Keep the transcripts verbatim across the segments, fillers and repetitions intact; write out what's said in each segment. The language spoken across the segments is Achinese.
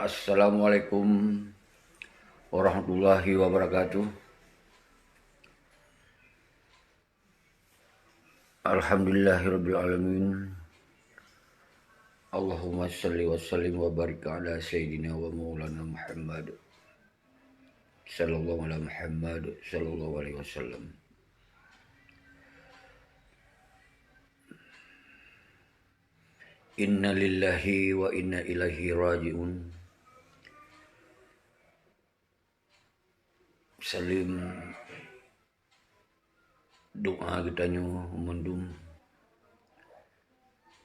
Assalamualaikum warahmatullahi wabarakatuh. Alhamdulillahirabbil alamin. Allahumma shalli wa sallim wa barik ala sayyidina wa maulana Muhammad. Sallallahu ala Muhammad sallallahu alaihi wasallam. Inna lillahi wa inna ilaihi raji'un. Saleuem doa geutanyoe mandum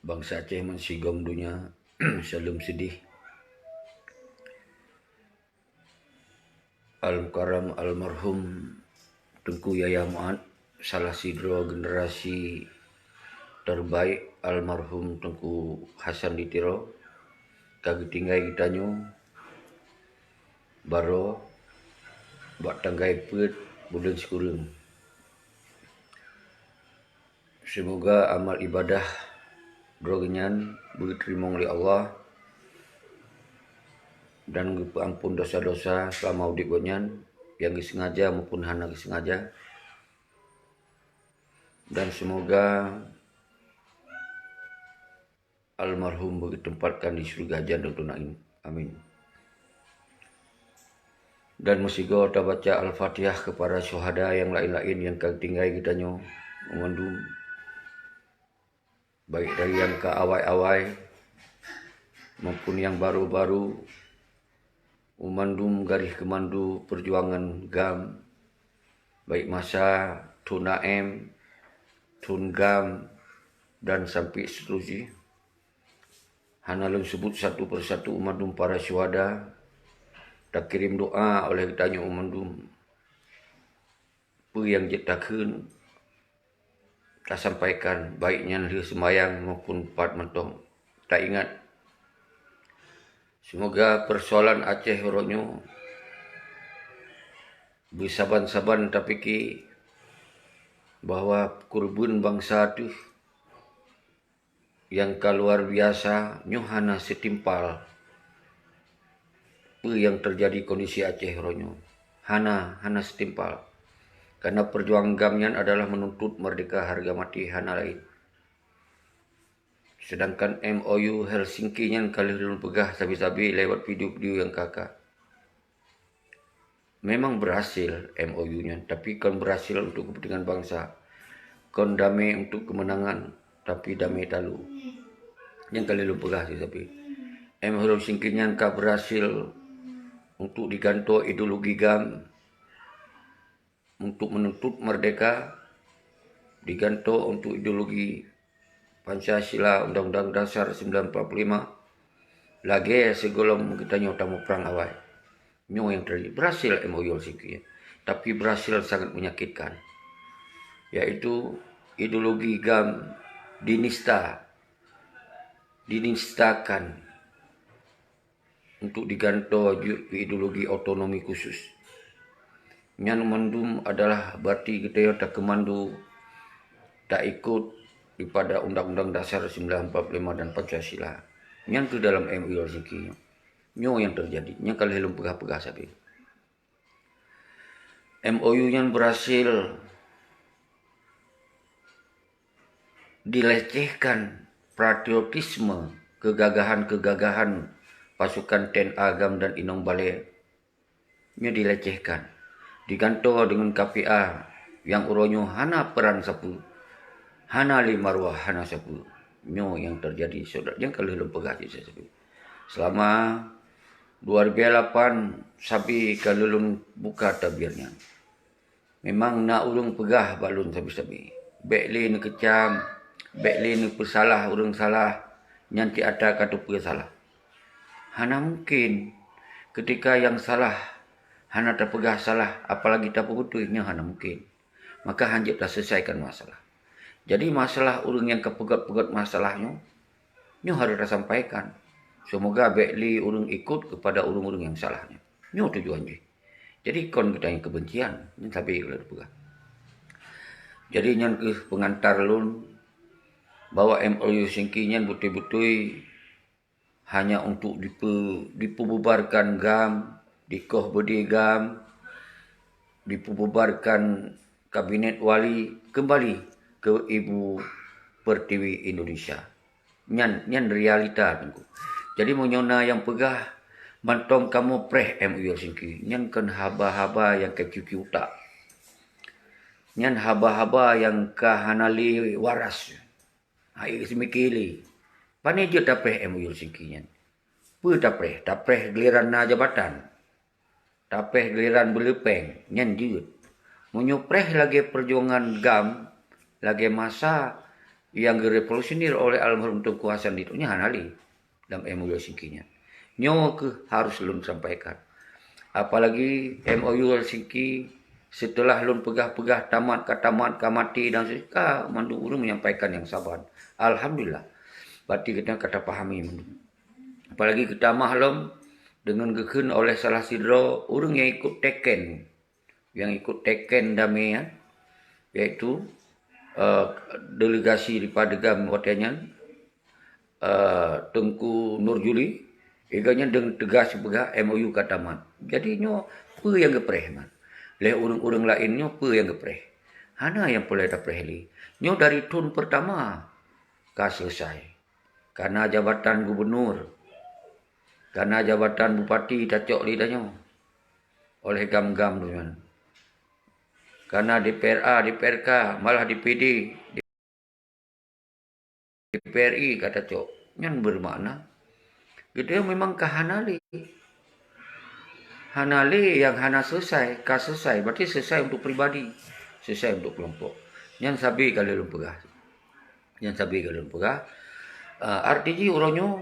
bansa Aceh meusigom donya. Saleuem seudeh. Al-Mukarram almarhum Teungku Yahya Mu'ad, salah sidroe generasi terbaik almarhum Teungku Hasan di Tiro, ka geutinggai geutanyoe baroe bak tanggai peuet buleuen sikureueng. Seumoga amal ibadah droe nyan geuteurimong lé Allah dan geupeuamphon desya-desya seulama udeb gobnyan, nyang geuseungaja maupun hana geuseungaja. Dan seumoga almarhum beugeuteumpatkan di syeuruga Jannatul Naim. Amin. Dan meusigoe tabaca Al-Fatihah keu para syuhada nyang laén-laén nyang ka tinggai geutanyoe mandum, baik dari nyang ka awai-awai maupun nyang baru-baru, u mandum garéh keumandu peujuangan GAM, baik masa thon A M, thon GAM, dan sampai seterusnya. Hana lôn seubut satu persatu u mandum para syuhada. Takirém doa oleh geutanyoe u mandum. Peue nyang jeuet takheun, tasampaikan, baik nyan lheueh seumayang maupun pat mantong. Taingat, seumoga peusoalan Aceh uroe nyoe beusaban-saban tapike bahwa keureubeuen bansa teuh nyang ka luar biasa nyoe hana seutimpal peue nyang teujadi kondisi Aceh uroe nyoe. Hana, hana seutimpal. Karena peujuangan GAM nyan adalah meununtut meurdeka hareuga maté, hana laén. Seudangkan M O U Helsinki nyan ka lheueh lôn peugah sabe-sabe lewat video-video nyang ka-ka. Memang berhasil M O U nyan, tapi kon berhasil untuk kepentingan bangsa. Kon damé untuk kemenangan, tapi damé talu. Nyang ka lheueh lôn peugah sabe-sabe. M O U Helsinki nyan ka berhasil untuk digantoe ideologi GAM, untuk menuntut merdeka, digantoe untuk ideologi Pancasila, Undang-Undang Dasar sembilan empat puluh lima, lagée sigohlom geutanyoe tamuprang awai. Nyoe nyang teujadi. Berhasil M O U Helsinki, tapi berhasil sangat menyakitkan, yaitu ideologi GAM dinista, dinistakan untuk digantoe jeuet keu ideologi otonomi khusus. Nyan mandum adalah berarti geutanyoe takeumandu taikot daripada Undang-Undang Dasar sembilan empat puluh lima dan Pancasila. Nyan keuh dalam M O U Helsinki nyoe. Nyoe nyang teujadi. Nyang ka lheueh lôn peugah-peugah sabe. M O U nyan berhasil dilecehkan patriotisme, kegagahan-kegagahan pasukan T N A, GAM dan inong balée nyoe dilecehkan, digantoe deungon K P A nyang uroe nyoe hana peuran sapeue, hana lé maruah, hana sapeue. Nyoe nyang teujadi, saudara, nyang ka lheueh lôn peugah cit sabe. Selama dua ribu lapan sabe ka lheueh lôn buka tabir nyan. Memang na ureuëng peugah bak lôn sabe-sabe, "Bék lé neukeucam, bék lé neupeusalah ureuëng salah, nyan cit atra ka teupeue salah." Hana mungkin, keutika nyang salah hana tapeugah salah, apalagi tapeubeutôi, nyan hana mungkin. Maka hanjeuet taseuleusaikakan masalah. Jadi masalah ureuëng nyang ka peugét-peugét masalah nyoe, nyoe harôh tasampaikan. Seumoga bék lé ureuëng ikot keupada ureuëng-ureuëng nyang salah nyoe. Nyoe tujuan jih. Jadi kon geutanyoe keubencian, nyan sabe lôn peugah. Jadi nyan keuh peungantar lôn bahwa M O U Helsinki nyan beutôi-beutôi hanya untuk dipe-, dipeububarkan GAM, dikoh beudé GAM, dipeububarkan kabinet wali, kembali ke ibu pertiwi Indonesia. Nyan, nyan realita, Teungku. Jadi, meunyoe na nyang peugah mantong kamoe preh M O U Helsinki, nyan kon haba-haba nyang ka cuci utak. Nyan haba-haba nyang ka hana lé waras. Hai, seumike lé. Pane jeuet tapreh M O U Helsinki nyan? Peue tapreh? Tapreh giliran na jabatan. Tapreh giliran beuleupeng, nyan jeuet. Meunyoe preh lagée peujuangan GAM, lagée masa nyang geurevolusioner oleh almarhum Teungku Hasan Ditok, nyan hana lé lam M O U Helsinki nyan. Nyoe keuh harus lôn sampaikan. Apalagi M O U Helsinki, seuteulah lôn peugah-peugah tamat ka tamat, ka maté dan se-, ka mandum ureuëng menyampaikan nyang saban. Alhamdulillah. Berarti geutanyoe ka tapahami mandum. Apalagi geutamah lom deungon geukheun oleh salah sidroe ureuëng nyang ikut teken, nyang ikut teken damé nyan, yaitu, eh, delegasi daripada GAM watée nyan, eh, Teungku Nur Juli, gobnyan deungon teugas peugah M O U ka tamat. Jadi nyoe peue nyang geupreh man? Lé ureuëng-ureuëng laén nyoe peue nyang geupreh? Hana nyang peureulée tapreh lé. Nyoe dari thon peurtama ka selesai. Kana jabatan gubunur, kana jabatan bupati tacok lé tanyoe oleh GAM-GAM tu nyan. Kana D P R A, D P R K, malah D P D, D P R I ka tacok. Nyan beumakna geutanyoe memang ka hana lé. Hana lé nyang hana selesai, ka selesai. Berarti selesai untuk pribadi, selesai untuk kelompok. Nyan sabe ka lheueh lôn peugah. Nyang sabe ka lôn peugah, eh, arti jih uroe nyoe,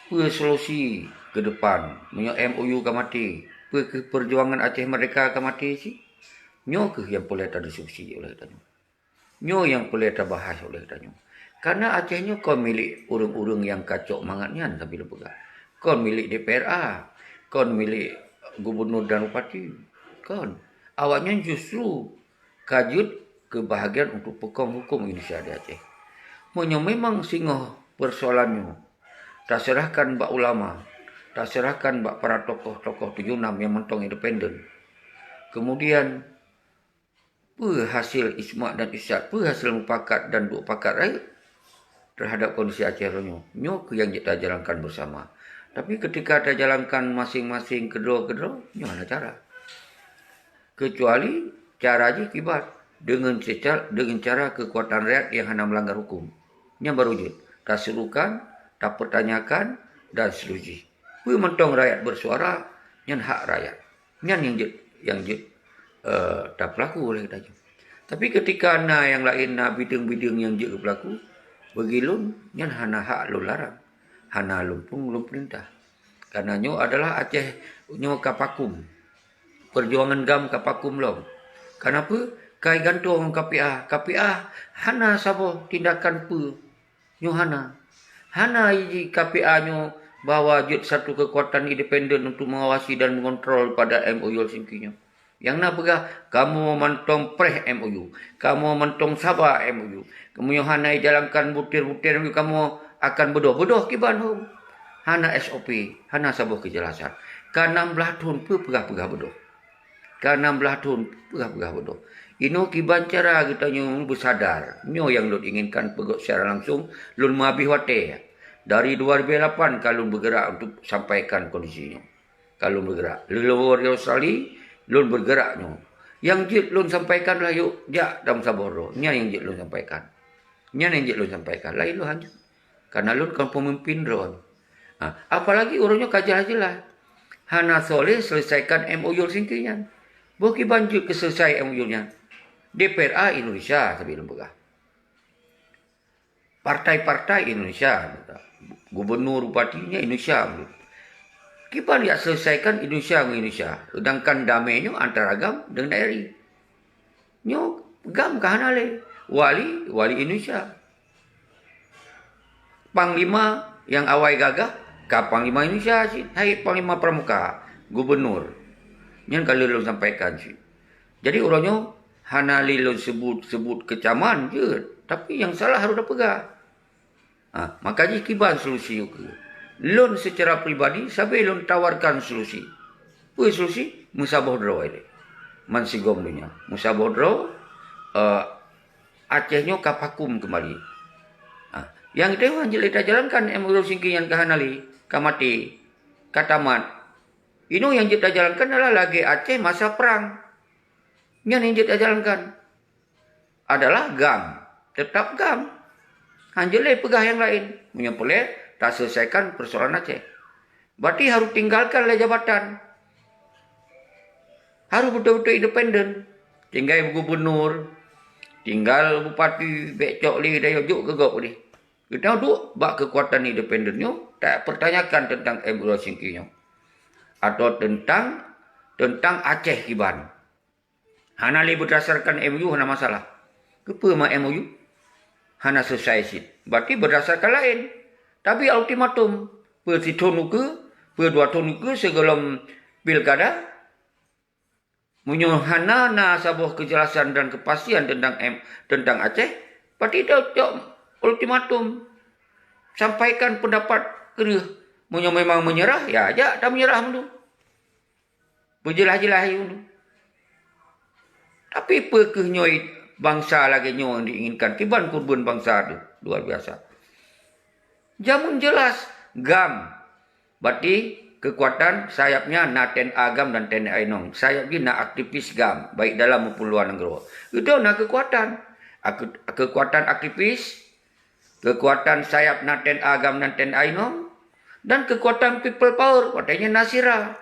peue solusi keu depan? Meunyoe M O U ka maté, peue keuh peujuangan Aceh Merdeka ka maté cit? Nyoe keuh nyang peureulée tadiskusi oleh tanyoe. Nyoe nyang peureulée tabahas oleh tanyoe. Karena Aceh nyoe kon milék ureuëng-ureuëng nyang kacok mangat nyan, sabe lôn peugah. Kon milék D P R A, kon milék gubunur dan bupati. Kon. Awaknyan justru ka jeuet keu bahagian untuk peukong huköm Indonesia di Aceh. Meunyoe memang singoh peusoalan nyoe taseurahkan bak ulama, taseurahkan bak para tokoh-tokoh tujoh nam nyang mantong independen, kemudian peue hasil ijma dan irsyad, peue hasil mupakat dan duek pakat rayeuk terhadap kondisi Aceh uroe nyoe? Nyoe keuh nyang jeuet tajalankan beusama. Tapi keutika tajalankan maséng-maséng keudroe-keudroe, nyoe hana cara. Keucuali cara jih kiban deungon seca-, deungon cara keukuatan rakyat nyang hana meulanggar huköm. Nyan barô jeuet taserukan, tapeurtanyakan dan seterusjih. Peue mantong rakyat beusuara, nyan hak rakyat. Nyan nyang jeuet, nyang jeuet, eh, tapeulaku oleh geutanyoe. Tapi keutika na nyang laén, na bideueng-bideueng nyang jeuet geupeulaku, bagi lôn, nyan hana hak lôn larang, hana lôn pun lôn peurintah. Karena nyoe adalah Aceh nyoe ka vakum. Peujuangan GAM ka vakum lom. Karena peue? Ka igantung ngon K P A. K P A hana saboh tindakan peue. Nyoe hana. Hana jih K P A nyoe bahwa jeuet satu keukuatan independen untuk mengawasi dan mengontrol pada M O U Helsinki nyoe. Nyang na peugah, "Kamoe mantong preh M O U, kamoe mantong saba M O U. Kamoe nyoe hana ijalankan butir-butir M O U, kamoe akan beudôh." Beudôh kiban hom. Hana S O P, hana saboh keujelasan. Ka nam blaih thon peue peugah-peugah beudôh. Ka nam blaih thon peugah-peugah beudôh. Inoe kiban cara geutanyoe beusadar. Nyoe nyang lôn inginkan peugét secara langsung, lôn meuhabéh watée. Dari dua ribu lapan ka lôn beugerak untuk sampaikan kondisi nyoe. Ka lôn beugerak. Leuleuwoe Australia, lôn beugerak nyoe. Nyang jeuet lôn sampaikan lah yôk jak dalam saboh droe. Nyan nyang jeuet lôn sampaikan. Nyan nyang jeuet lôn sampaikan. Laén lôn hanjeuet. Karena lôn kon peumimpin droe. Ha, apalagi uroe nyoe ka jeulaih-jeulaih hana soleh selesaikan M O U Helsinki nyan. Boh kiban jeuet keu selesai M O U nyan. D P R A Indonesia sabe lôn peugah. Partai-partai Indonesia, gubernur, bupatinya Indonesia. Kiban jak selesaikan Indonesia ngon Indonesia. Sedangkan damé nyoe antara GAM dengan N R I. Nyoe GAM ka hana lé. Wali, wali Indonesia. Panglima nyang awai gagah, ka panglima Indonesia cit. Hai panglima pramuka, gubernur. Nyan ka lheueh lôn sampaikan cit. Jadi uroe nyoe hana lé lôn sebut-sebut keucaman jeuet, tapi nyang salah harôh tapeugah. Ha, maka jih kiban solusi ukeue. Lôn seucara pribadi sabe lôn tawarkan solusi. Peue solusi? Meusaboh droe lé. Mansigom donya. Meusaboh droe, eh, Aceh nyoe ka vakum keumbali. Ha, nyang teuh han jeuet lé tajalankan M O U Helsinki nyan ka hana lé, ka maté, ka tamat. Inoe nyang jeuet tajalankan adalah lagée Aceh masa prang. Nyan nyang jeuet tajalankan adalah GAM, teutap GAM. Han jeuet lé peugah nyang laén. Meunyoe peureulée, taseuleusakan peusoalan Aceh. Berarti harôh tinggalkan lé jabatan. Harôh beutôi-beutôi independen. Tinggai gubunur, tinggai bupati, bék cok lé, dan jok keu gob deh. Geutanyoe duek bak keukuatan independen nyoe, tapeurtanyakan teuntang M O U Helsinki nyoe. Atawa teuntang, teuntang Aceh kiban. Hana lé beudasarkan M O U, hana masalah. Keupeue ma M O U? Hana seusai cit. Berarti beudasarkan laén. Tabi ultimatum. Peue sithon ukeue, peue dua thon ukeue sigohlom pilkada. Meunyoe hana na saboh keujelasan dan keupastian teuntang M-, teuntang Aceh, berarti ta cok ultimatum. Sampaikan peundapat kreueh. Meunyoe memang meunyeurah, ya jak tameunyeurah mandum. Beujeulaih-jeulaih ayue nyoe. Tapi peu kheueh nyoe bansa lagée nyoe diinginkan kiban keureubeuen bansa teuh luar biasa. Jameun jeulaih GAM, berarti keukuatan sayapnya na T N A GAM dan T N A inong. Sayap jih na aktivis GAM, baik dalam maupun luar nanggroe. Itu na keukuatan. Aku-, keukuatan aktivis, keukuatan sayap na T N A GAM dan T N A inong, dan keukuatan people power, watée nyan na SIRA,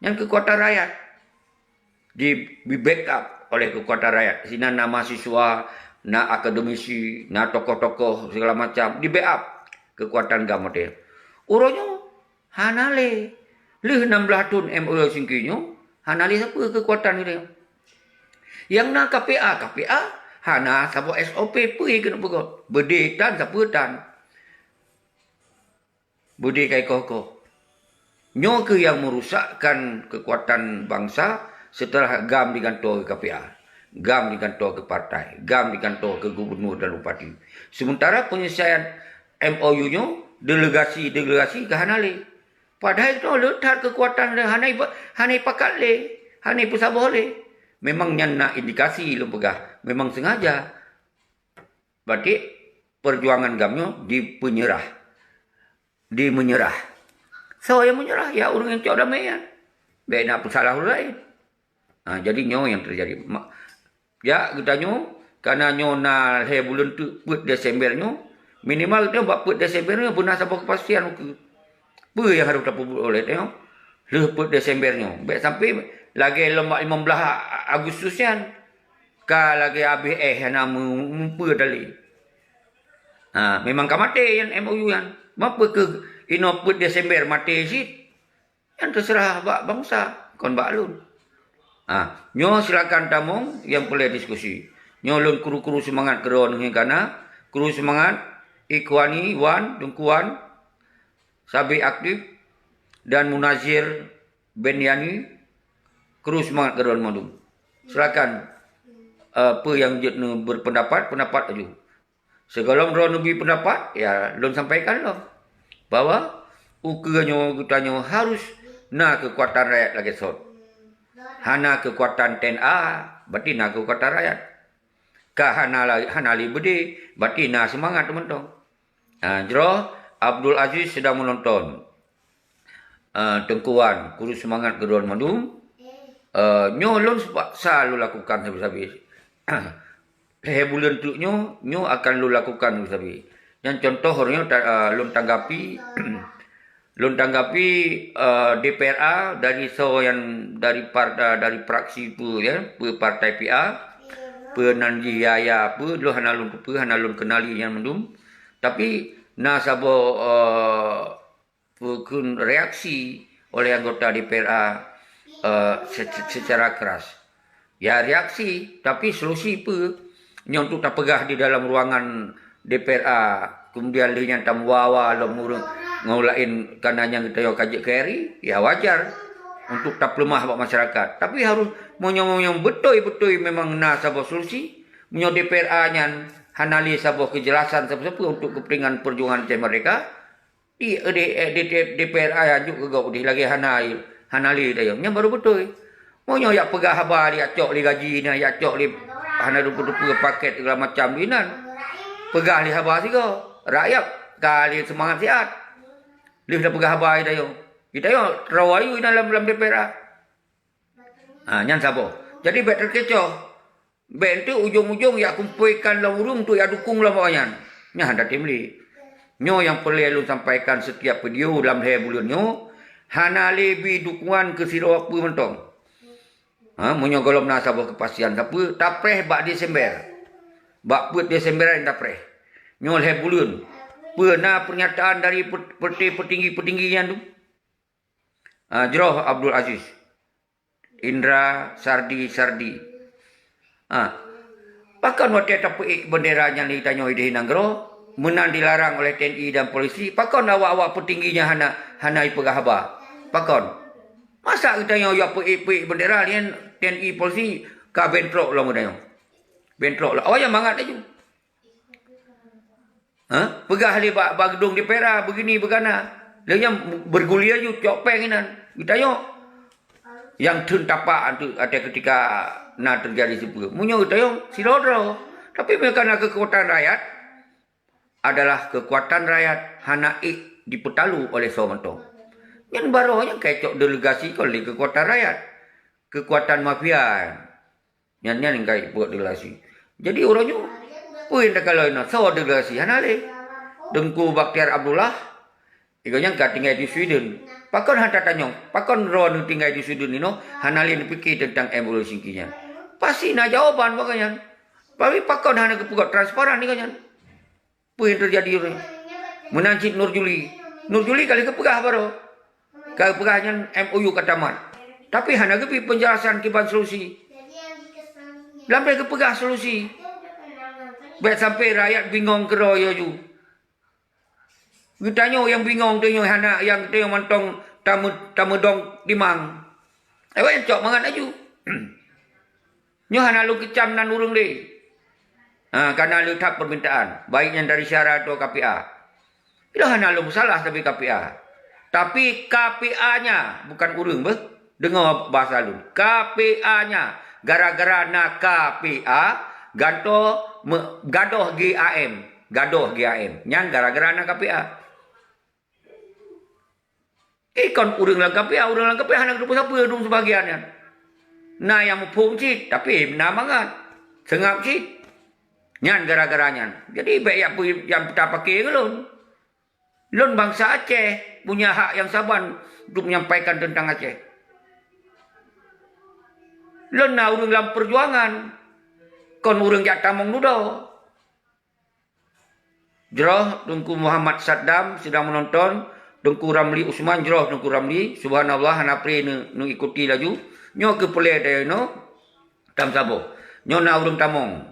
nyan keukuatan rakyat. Di, di-backup oleh keukuatan rakyat. Sinan na mahasiswa, na akademisi, na tokoh-tokoh segala macam, di-backup keukuatan GAM watée. Uroe nyoe hana lé. Lheueh nam blaih thon M O U Helsinki nyoe, hana lé sapeue keukuatan geutanyoe. Nyang na K P A, K P A hana saboh S O P peue keuneuk peugöt. Beudé tan sapeue tan. Beudé ka ikoh-koh. Nyoe kheueh nyang meurusakkan keukuatan bansa seuteulah GAM digantoe keu K P A, GAM digantoe keu partai, GAM digantoe keu gubunur dan bupati. Sementara peunyeusaian M O U nyoe, delegasi-delegasi ka hana lé. Padahai nyoe le that keukuatan le hana iba-, hana ipakat lé, hana ipeusaboh lé. Memang nyan na indikasi lôn peugah, memang sengaja. Berarti perjuangan GAM nyoe dipeunyerah. Dimenyerah. Soe nyang menyerah? Ya ureuëng nyang cok damé nyan. Bék na peusalah ureuëng laén. Ha, jadi nyoe nyang teujadi. Ma-, ya geutanyoe, kana nyoe na lhée buleuen teuk peuet Desember nyoe, minimal geutanyoe bak peuet Desember nyoe beuna saboh keupastian ukeue. Peue nyang harôh tapeubuet oleh tanyoe lheueh peuet Desember nyoe? Bék sampai lagée lom bak limong blaih Agustus nyan, ka lagée abéh éh hana meu-, meupeue tali. Ha, memang ka maté nyan M O U nyan. Ma peu kheueh inoe peuet Desember maté cit? Nyan teuseurah bak bansa, kon bak lôn. Ha, nyoe silakan tamong nyang peureulée diskusi. Nyoe lôn kru-kru seumangat keudroe neuh nyang kana, kru seumangat, Ikhwani Wan, Teungku Wan, Sabiq Aktif, dan Munazir Benyani, kru seumangat keudroe mandum. Silakan, eh, peue nyang jeuet neuh berpendapat, pendapat laju. Sigohlom droeneuh bri pendapat, ya, lôn sampaikan lom bahwa ukeue nyoe geutanyoe harus na keukuatan rakyat lagée sot. Hana keukuatan T N A, berarti na keukuatan rakyat. Ka hana la-, hana lé beudé, berarti na seumangat mantong. Ha, jroh Abdul Aziz sedang menonton. Eh, Teungku Wan, kru seumangat keudroe mandum. Eh, nyoe lôn seupaksa lôn lakukan sabe-sabe. Lhée buleuen teuk nyoe, nyoe akan lôn lakukan sabe-sabe. Nyan contoh nyoe ta-, eh, lôn tanggapi, lôn tanggapi, eh, D P R A dari soe nyang dari par-, eh, dari fraksi peue, ya, peue partai P A, peue nan jih ya, ya, peue, lôn hana lôn peue, hana lôn kenali nyan mandum. Tapi na saboh, eh, peukheun reaksi oleh anggota D P R A, eh, se-, secara keras. Ya, reaksi, tapi solusi peue? Nyoe untuk tapeugah di dalam ruangan D P R A, kemudian lheueh nyan tameuwa-wa lom ureuëng ngon laén, kana nyang geutanyoe ka jeuet keu R I, ya wajar untuk tapeuleumah bak masyarakat. Tapi harus meunyoe-meunyoe beutôi-beutôi memang na saboh solusi, meunyoe D P R A nyan hana lé saboh keujelasan sapeue-sapeue untuk keupeuntengan perjuangan Aceh Merdeka, Di, di, di, di, DPRA nyang jok keu gob udeh lagèe hana, hana lé tanyoe. Nyan baru beutôi. Meunyoe jak peugah haba, jak cok lé gaji nyan, jak cok lé hana teupeu-teupeu paket segala macam di nan. Peugah lé haba sigoe. Rakyat ka lé seumangat siat. Lheueh tapeugah haba tanyoe. Tanyoe teurawai inan lam, lam DPRA. Ha, nyan saboh. Jadi bèk teukecoh. Bèk enteuk ujong-ujong jak kumpuikan lom ureueng untuk jak dukong lom awaknyan. Nyan hana tem lé. Nyoe nyang peureulèe lôn sampaikan setiap video lam lhèe buleuen nyoe, hana lé bi dukungan keu sidroe peue mantong. Ha, meunyoe gohlom na saboh keupastian sapeue, tapreh bak Desember. Bak peuet Desember nyan tapreh. Nyoe lhèe buleuen. Peue na peurnyataan dari pe-, peutinggi-peutinggi nyan tu? Ha, jroh Abdul Aziz. Indra Sardi Sardi. Ha. Pakon watèe tapeuék bendera nyan lé tanyoe di nanggroe, meunan dilarang oleh TNI dan polisi, pakon awak-awak peutinggi nyan hana, hana jipeugah haba? Pakon? Masa geutanyoe jak peuék-peuék bendera nyan TNI polisi ka bentrok lom geutanyoe? Bentrok lom. Awak nyan mangat laju. Ha? Peugah lé bak, bak geudong DPRA, begini, begana. Lheueh nyan bergulir ju cok péng inan. Geutanyoe nyang theun tapak ateueh, ateueh ketika na teujadi sipeue. Meunyoe geutanyoe sidroe-droe. Tapi meunyoe ka na keukuatan rakyat, adalah keukuatan rakyat hana ék dipeutalu oleh soe mantong. Nyan baroe nyang ka cok delegasi kon lé keukuatan rakyat. Keukuatan mafia. Nyan, nyan ka peuet delegasi. Jadi uroe nyoe, peue nyang takalon inoe? Soe delegasi? Hana lé. Teungku Bakhtiar Abdullah, gobnyan ka tinggai di Sweden. Pakon hana tatanyong? Pakon droeneuh tinggai di Sweden inoe hana lé neupike teuntang M O U Helsinki nyan? Pasti na jawaban bak gobnyan. Tapi pakon hana geupeugot transparan di gobnyan? Peue nyang teujadi uroe nyoe? Meunan cit Nur Juli. Nur Juli ka lheueh geupeugah baroe. Ka geupeugah nyan M O U ka tamat. Tapi hana geubri peunjelasan kiban solusi. Lam lheueh geupeugah solusi. Bèk sampai rakyat bingong keudroe laju. Geutanyoe nyang bingong, tanyoe hana, nyang tanyoe mantong tameu-, tameudong timang. Awak nyang cok mangat laju. Nyoe hana lôn keucam nan ureueng lé. Ha, kana le that permintaan, baik nyang dari syara atau K P A. Nyoe hana lôn salah tapi K P A. Tapi K P A nya bukan ureueng beuh. Deungoe bahasa lôn. K P A nya gara-gara na K P A, gantoe me-, gadoh G A M. Gadoh G A M. Nyan gara-gara na K P A. Eh, kon ureueng lam K P A, ureueng lam K P A hana geuteupeue sapeue dum sebagian nyan. Na nyang muphom cit, tapi na mangat. Seungab cit. Nyan gara-gara nyan. Jadi, bèk yak pu-, nyang tapake keu lôn. Lôn bansa Aceh, punya hak nyang saban untuk menyampaikan teuntang Aceh. Lôn na ureueng lam peujuangan, kon ureueng jak tamong dudoe. Jroh Teungku Muhammad Saddam sidang meunonton, Teungku Ramli Usman, jroh Teungku Ramli, subhanallah, hana pri neu-, neuikuti laju. Nyoe keuh peureulèe tanyoe inoe, tam saboh. Nyoe na ureueng tamong.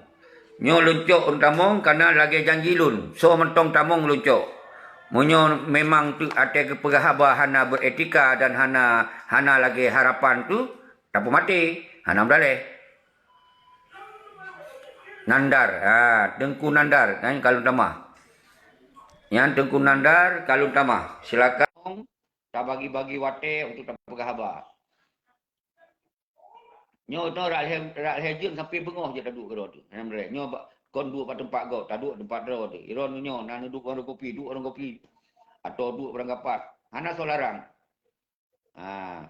Nyoe lôn cok ureueng tamong kana lagèe janji lôn. Soe mantong tamong lôn cok. Meunyoe memang teuk até geupeugah haba hana beretika dan hana, hana lagèe harapan tu, tapeumaté, hana meudaleh. Nandar, ha, Teungku Nandar, nyan ka lôn tamah. Nyan Teungku Nandar ka lôn tamah. Silakan tabagi-bagi watèe untuk tapeugah haba. Nyoe, nyoe rot lhèe, rot lhèe jeuem sampoe beungoh jeuet taduek keudroe teuh. Alhamdulillah. Nyoe ba-, kon duek bak teumpat gob, taduek teumpat droe teuh. Droeneuh nyoe na neuduek warong kopi, duek warong kopi. Atau duek barangkapat. Hana soe larang. Ha.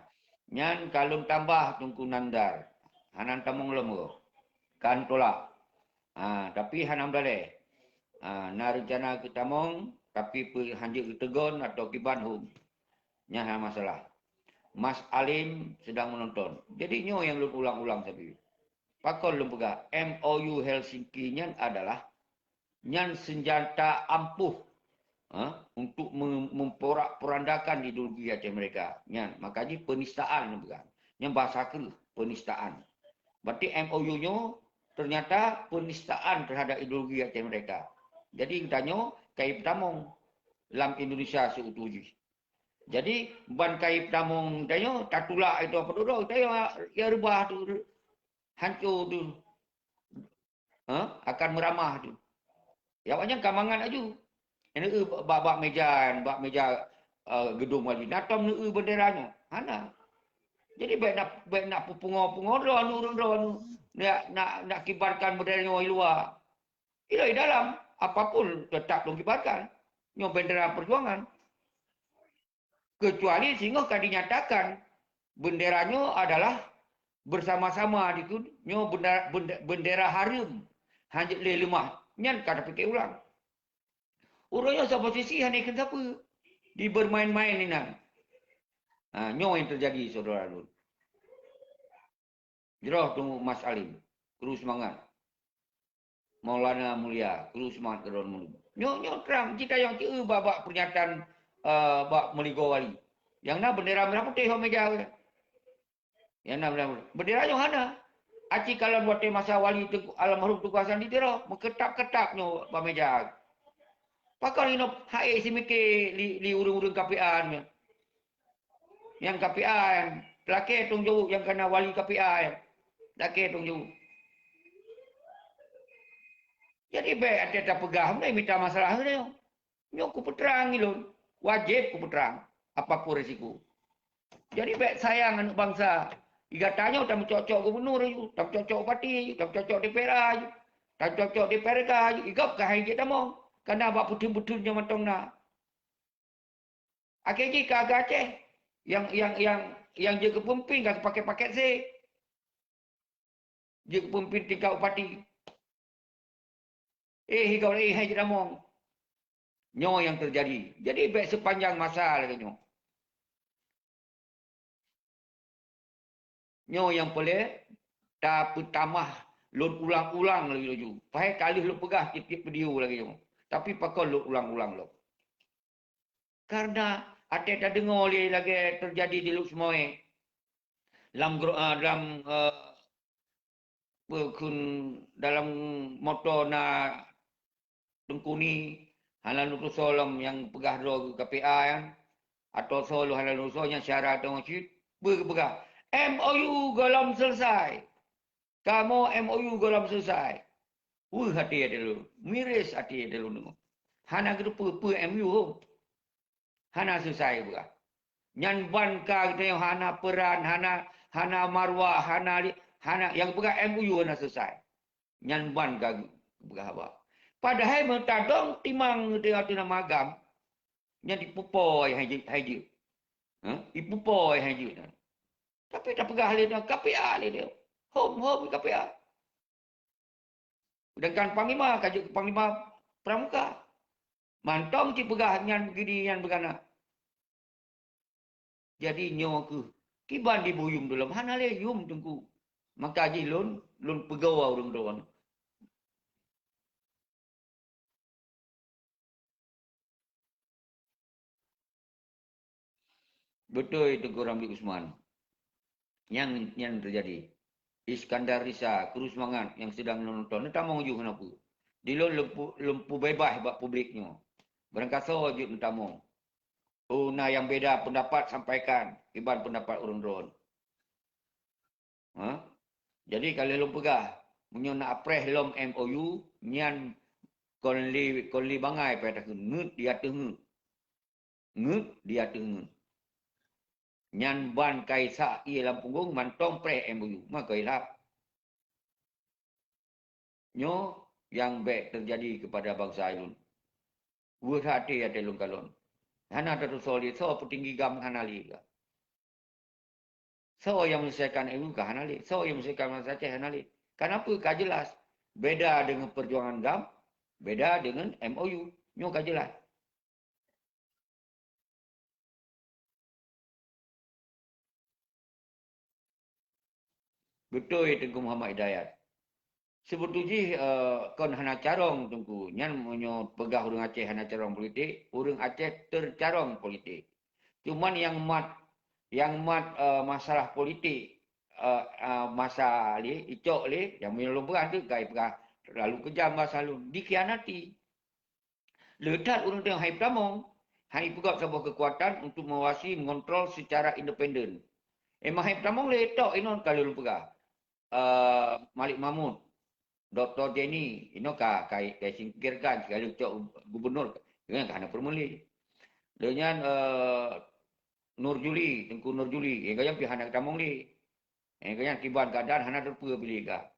Nyan ka lôn tambah Teungku Nandar. Hana tamong lom gob. Kan tolak. Ha, tapi hana meudaleh. Ha, na reuncana keu tamong, tapi peu-, hanjeuet geuteugon atau kiban hom. Nyan hana masalah. Mas Alim sedang menonton. Jadi nyoe nyang lôn ulang-ulang sabe. Pakon lôn peugah, M O U Helsinki nyan adalah nyan senjata ampuh, ha, untuk me-, memporak-porandakan ideologi Aceh Merdeka. Nyan, maka jih penistaan lôn peugah. Nyan bahasa kreueh, penistaan. Berarti M O U nyoe ternyata penistaan terhadap ideologi Aceh Merdeka. Jadi geutanyoe ka jipeutamong lam Indonesia seutuju jih. Jadi, ban ka jipeutamong tanyoe, tatulak itu apa duduk, tanyoe ya reubah tu, hanco tu. Ha? Akan meuramah tu. Ya, awaknyan ka mangat laju. Neueu bak, bak meja, bak meja, eh, geudong wali. Na tom neueu bendera nyoe? Hana. Jadi bèk na, bèk na peupungo-pungo droe nyoe, ureueng droe nyoe. Nak, nak, nak kibarkan bendera nyoe di luwa. Ilôn di dalam, apapun tetap lôn kibarkan. Nyoe bendera perjuangan. Kecuali singoh ka dinyatakan bendera nyoe adalah bersama-sama dikeue, nyoe benda-, benda-, bendera hareuem, hana jeuet lé leumah. Nyan ka tapike ulang. Ureueng nyoe saboh sisi hana ikheun sapeue. Dibermain-main inan. Ha, nyoe nyang teujadi, syedara lôn. Jroh teungku Mas Alim, kru seumangat. Maulana Mulia, kru seumangat keudroe mulia. Nyoe, nyoe trang, jitanyong teueu bak, bak pernyataan, eh, bak meuligoe wali. Nyang na bendera merah putih bak meja. Nyang na bendera, bendera nyoe hana. Aci kalon watèe masa wali Teungku, almarhum Teungku Hasan di Tiro, meukeutap-keutap nyoe bak meja. Pakon inoe hai simike li, li ureueng-ureueng K P A nyoe. Nyang K P A nyan, lakèe tông jaweueb nyang kana wali K P A nyan. Lakèe tông jaweueb. Jadi bèk até tapeugah, meunan mita masalah nyoe. Nyoe kupeutrang ilôn, wajéb kupeutrang, apapun risiko. Jadi bèk sayang aneuk bansa. Di gata nyoe tameucok-cok gubunur aju, tameucok-cok bupati aju, tameucok-cok D P R A aju, tameucok-cok D P R K aju, i gob ka hai jeuet tamong. Kana bak peutheun-peutheun nyoe mantong na. Akhé jih ka, ka Aceh nyang, nyang, nyang, nyang jeuet keu peumimpin ka pakèt-pakèt sép. Jeuet keu peumimpin tingkat bupati. Eh, i gob, eh, hai jeuet tamong. Nyoe nyang teujadi. Jadi bèk seupanjang masa lagèe nyoe. Nyoe nyang peureulèe tapeutamah lôn ulang-ulang laju-laju. Padahai ka lheueh lôn peugah tiep-tiep video lagèe nyoe. Tapi pakon lôn ulang-ulang lom? Karena até tadeungoe lé lagèe teujadi di Lhokseumawe. Lam gru-, eh, lam, eh, Peue kheun dalam moto na Teungku Ni, hana lôn tusoe lom nyang peugah droe geuh K P A nyan, atau soe lôn hana lôn tusoe nyang syedara teungoh cit, peue geupeugah, "M O U gohlom seuleusai. Kamoe M O U gohlom seuleusai." Weueh até, até lôn, miréh até, até lôn deungoe. Hana geuteupeue peue M O U hom. Hana seuleusai geupeugah. Nyan ban ka geutanyoe hana peuran, hana, hana marwah, hana li-, hana, nyang geupeugah M O U hana seuleusai. Nyan ban ka geupeugah haba. Padahai meutadong timang geutanyoe ateueh nama agam, nyan ipupo hai jeuet, hai jeuet. Hah? Ipupo hai jeuet nyan. Tapi tapeugah lé nyoe K P A lé nyoe. Hom, hom K P A. Sedangkan panglima ka jeuet keu panglima pramuka. Mantong cit peugah nyan geudi nyan beugana. Jadi nyoe keuh kiban dibuyum dulom hana lé yum teungku. Maka jih lôn, lôn peugoe ureuëng droe. Beutôi Teungku Ramli Usman. Nyang, nyang teujadi. Iskandar Risa, kru seumangat nyang seudang nonton, neutamong ju keunoe peue. Di lôn lôn pu-, lôn peubeubaih bak publik nyoe. Barangkasoe jeuet neutamong. Oh, na nyang beda peundapat, sampaikan kiban peundapat ureuëng droe. Ha? Jadi ka lheueh lôn peugah, meunyoe na apreh lom M O U, nyan kon lé, kon lé bangai payah takheun, ngeut di ateueh ngeut. Ngeut di ateueh ngeut. Nyan ban ka isak ié lam punggong mantong preh M O U, meukeulap. Nyoe nyang bék teujadi keupada bansa ulôn. Weueh that até, até lôn kalon. Hana tatusoe lé, soe peutinggi GAM hana lé. Soe nyang menyelesaikan M O U ka hana lé, soe nyang menyelesaikan masalah Aceh hana lé. Kenapa? Ka jelas. Beda dengan perjuangan GAM, beda dengan M O U. Nyoe ka jelas. Beutôi Teungku Muhammad Hidayat. Seubeutôi jih, eh, kon hana carông Teungku. Nyan meunyoe peugah ureuëng Aceh hana carông politik, ureuëng Aceh teucarông politik. Cuman nyang mat, nyang mat, eh, masalah politik, eh, eh, masa lé, icok lé, nyang meunyoe lôn peugah tu, kai peugah terlalu kejam bahasa lôn, dikhianati. Le that ureuëng teuh hai peutamong, hai peugöt saboh keukuatan untuk mengawasi, mengontrol secara independen. Emang hai peutamong le tok inoe ka lôn peugah. Eh, Malik Mahmud, Doktor Jenny, inoe ka, ka, ka singkirkan, sekali cok gubernur. Nyan ka hana peureulée. Lheueh nyan, eh, Nur Juli, Teungku Nur Juli, eh, gobnyan pih hana geutamong lé. Eh, gobnyan kiban keadaan hana teupeue piléh ka.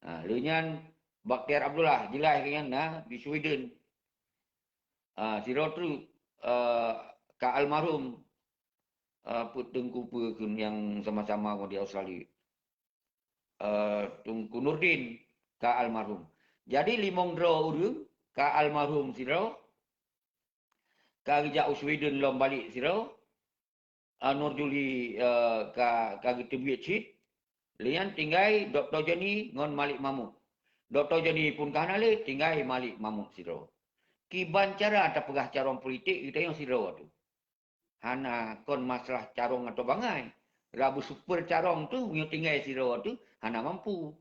Ha, lheueh nyan Bakhtiar Abdullah, jeulaih gobnyan na di Sweden. Ha, sidroe treuk, eh, ka almarhum, eh, Teungku peue kheun nyang sama-sama ngon di Australia. Eh, Teungku Nurdin ka almarhum. Jadi limong droe ureuëng ka almarhum sidroe, ka geujak u Sweden lom balek sidroe, eh, Nur Juli, eh, ka, ka geuteubiet cit, lheueh nyan tinggai Doktor Joni ngon Malik Mahmud. Doktor Joni pun ka hana lé, tinggai Malik Mahmud sidroe. Kiban cara tapeugah carông politik geutanyoe sidroe tu. Hana kon masalah carông atau bangai. Rabu super carông tu, meunyoe tinggai sidroe tu, hana mampu,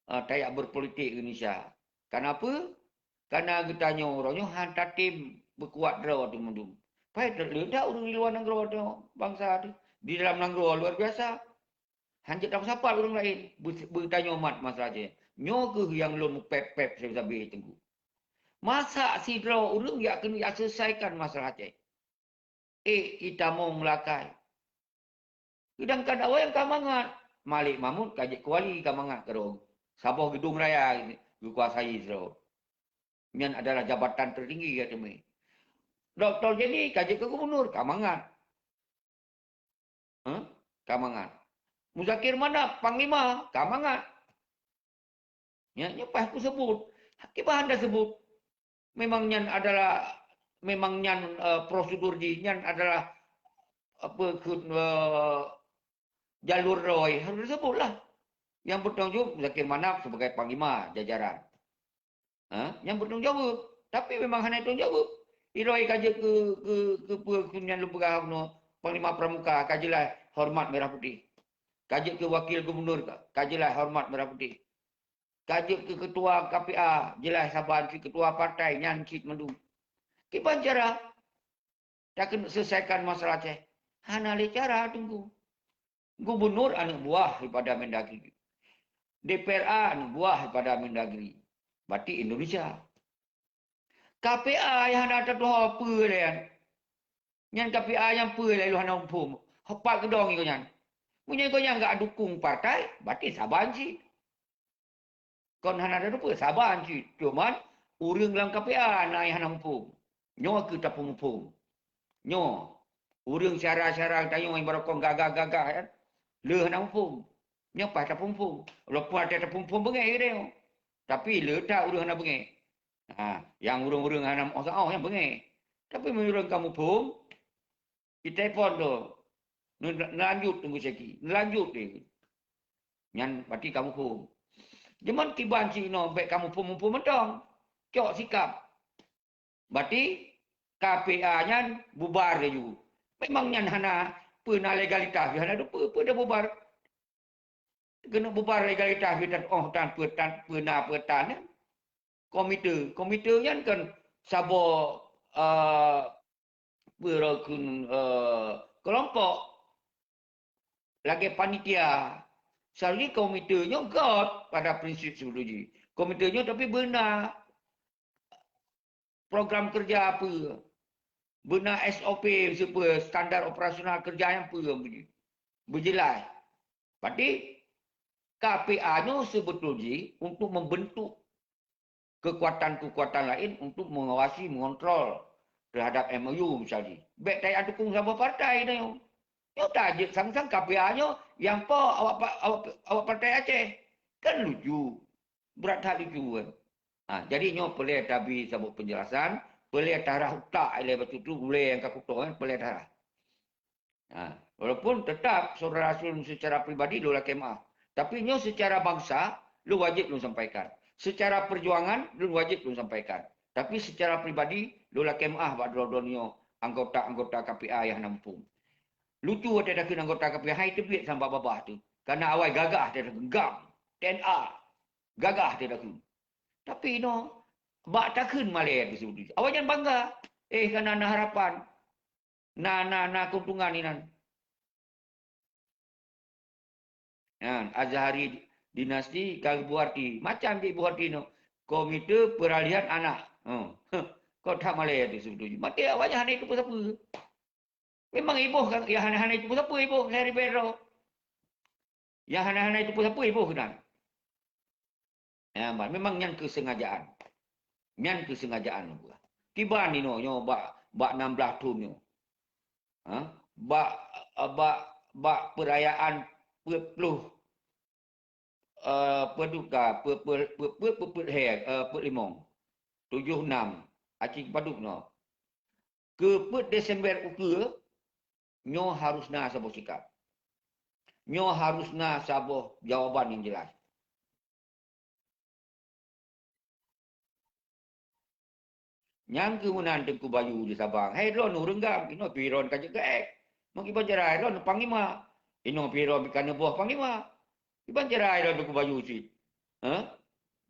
eh, tajak berpolitik Indonesia. Kenapa? Karena geutanyoe uroe nyoe han tatem beukuat droe tu mandum. Pai le that ureuëng di luwa nanggroe tu bansa tu. Di dalam nanggroe luar biasa. Han jeuet tapeusapat ureuëng laén. Beu-, beutanyoe mat masalah Aceh. Nyoe kheueh nyang lôn pep-pep sabe-sabe Teungku. Masa sidroe ureuëng jak keuneuk jak selesaikan masalah Aceh? Eh, itamong meulakai. Sedangkan awaknyan ka mangat. Malik Mahmud ka jeuet keu wali ka mangat keudroe. Saboh geudong raya geukuasai sidroe. Nyan adalah jabatan tertinggi ka teumé. Doktor Joni ka jeuet keu gubernur, ka mangat. Huh? Ka mangat. Muzakir Manaf, panglima, ka mangat. Ya, nyoe paih kuseubut. Kiban hana seubut. Memang nyan adalah, memang nyan, eh, prosedur jih, nyan adalah, apa, keu, eh, jalur droe, harus disebutlah. Yang bertanggung jawab Zakir Manaf sebagai panglima jajaran. Ha? Yang bertanggung jawab. Tapi memang hana tanggung jawab. Droe ka jeuet keu, keu, keu, keu, keu nyan lôn peugah bunoe, Panglima Pramuka, ka jeulaih hormat merah putih. Ka jeuet keu wakil gubernur ka, ka jeulaih hormat merah putih. Ka jeuet keu ketua K P A, jeulaih saban cit ketua partai nyan cit mandum. Kiban cara takeuneuk selesaikan masalah Aceh? Hana lé cara Teungku. Gubernur aneuk buah daripada Mendagri. D P R A aneuk buah daripada Mendagri. Berarti Indonesia. K P A nyang hana tatuho peue lé nyan. Nyan K P A nyang peue lé lôn hana muphom. Pat keudong iko nyan. Meunyoe iko nyan gak dukung partai, berarti saban cit. Kon hana tatupeue, saban cit. Cuman, ureuëng lam K P A na nyang hana muphom. Nyoe keuh tapeumuphom. Nyoe, ureuëng syara-syara tanyoe nyang barokon gagah-gagah nyan, le hana muphom. Nyoe paih tapeumuphom. Walaupun até tapeumuphom beungéh geutanyoe. Tapi le that ureuëng hana beungéh. Ha, nyang ureuëng-ureuëng hana meuoh-oh nyang beungéh. Tapi meunyoe ureuëng ka muphom, itelepon tu. Neu-, neulanjut Teungku Syeki. Neulanjut dia. Nyan berarti ka muphom. Cuman kiban cit inoe bék ka muphom-muphom mantong. Cok sikap. Berarti K P A nyan bubar laju. Memang nyan hana peue na legalitas, hana peue, peue dah bubar. Keuneuk bubar legalitas, peue tan, oh, tan, peue tan, peue na, peue tan, ya. Komite, komite nyan kan saboh, eh, peue rokon, eh, kelompok. Lagée panitia. Seharusnya komite nyoe göt pada prinsip sebelum jih. Komite nyoe tapi beuna program kerja apa, beuna S O P siapa, standar operasional kerja nyang peue, beujeulaih. Berarti K P A nyoe sebetul jih untuk membentuk kekuatan-kekuatan lain untuk mengawasi, mengontrol terhadap M O U misalnya. Bék tajak dukung saboh partai nyoe. Nyoe tajak sang-sang K P A nyoe nyang po awak pa-, awak, awak partai Aceh. Kan lucu. Brat that lucu kan. Ha, jadi nyoe peureulée tabi saboh penjelasan, peureulée tarah utak ilée bacut tu, ulée nyang ka kutoe kan, peureulée tarah. Ha, walaupun tetap saudara Rasul secara pribadi lôn lakée maaf. Tapi nyoe secara bangsa, lôn wajéb lôn sampaikan. Secara perjuangan, lôn wajéb lôn sampaikan. Tapi secara pribadi, lôn lakée maaf bak droe-droe nyoe anggota-anggota K P A nyang hana muphom. Lucu watée takheun anggota K P A hai teubiet sambak babah tu. Karena awai gagah teuh genggam. T N A. Gagah teuh takheun. Tapi inoe, bak takheun malée tu sebetul. Awaknyan bangga. Eh, kana na harapan. Na, na, na keuntungan inan. Nyan, Azhari dinasti ka geubuarti. Macam di buarti nyoe. Komite Peralihan Anak. Oh. Kok that malèe teuh seubeutôi jih. Maté awaknyan hana jiteupeue sapeue. Memang iboh kan, nyang hana-hana jiteupeue sapeue iboh, Harry Pedro. Nyang hana-hana jiteupeue sapeue iboh keunan. Ya, memang nyan keusengajaan. Nyan keusengajaan. Kiban inoe nyoe bak, bak enam belas thon nyoe. Ha? Bak, bak, bak peurayaan peuet ploh, eh, peuet duka, peuet, peuet, peuet, peuet, peuet, peuet he, eh, peuet limong. Tujoh nam. Aci padub nyoe. Keu peuet Desember ukeue, nyoe harus na saboh sikap. Nyoe harus na saboh jawaban nyang jelas. Nyang keuh meunan Teungku Bayu di Sabang. Hai droen ureueng GAM, inoe pih droen ka jeuet keu X. Meuki ban jarai droen panglima. Inoe pih droen ka neuboh panglima. Kiban jarai droen Teungku Bayu cit. Ha?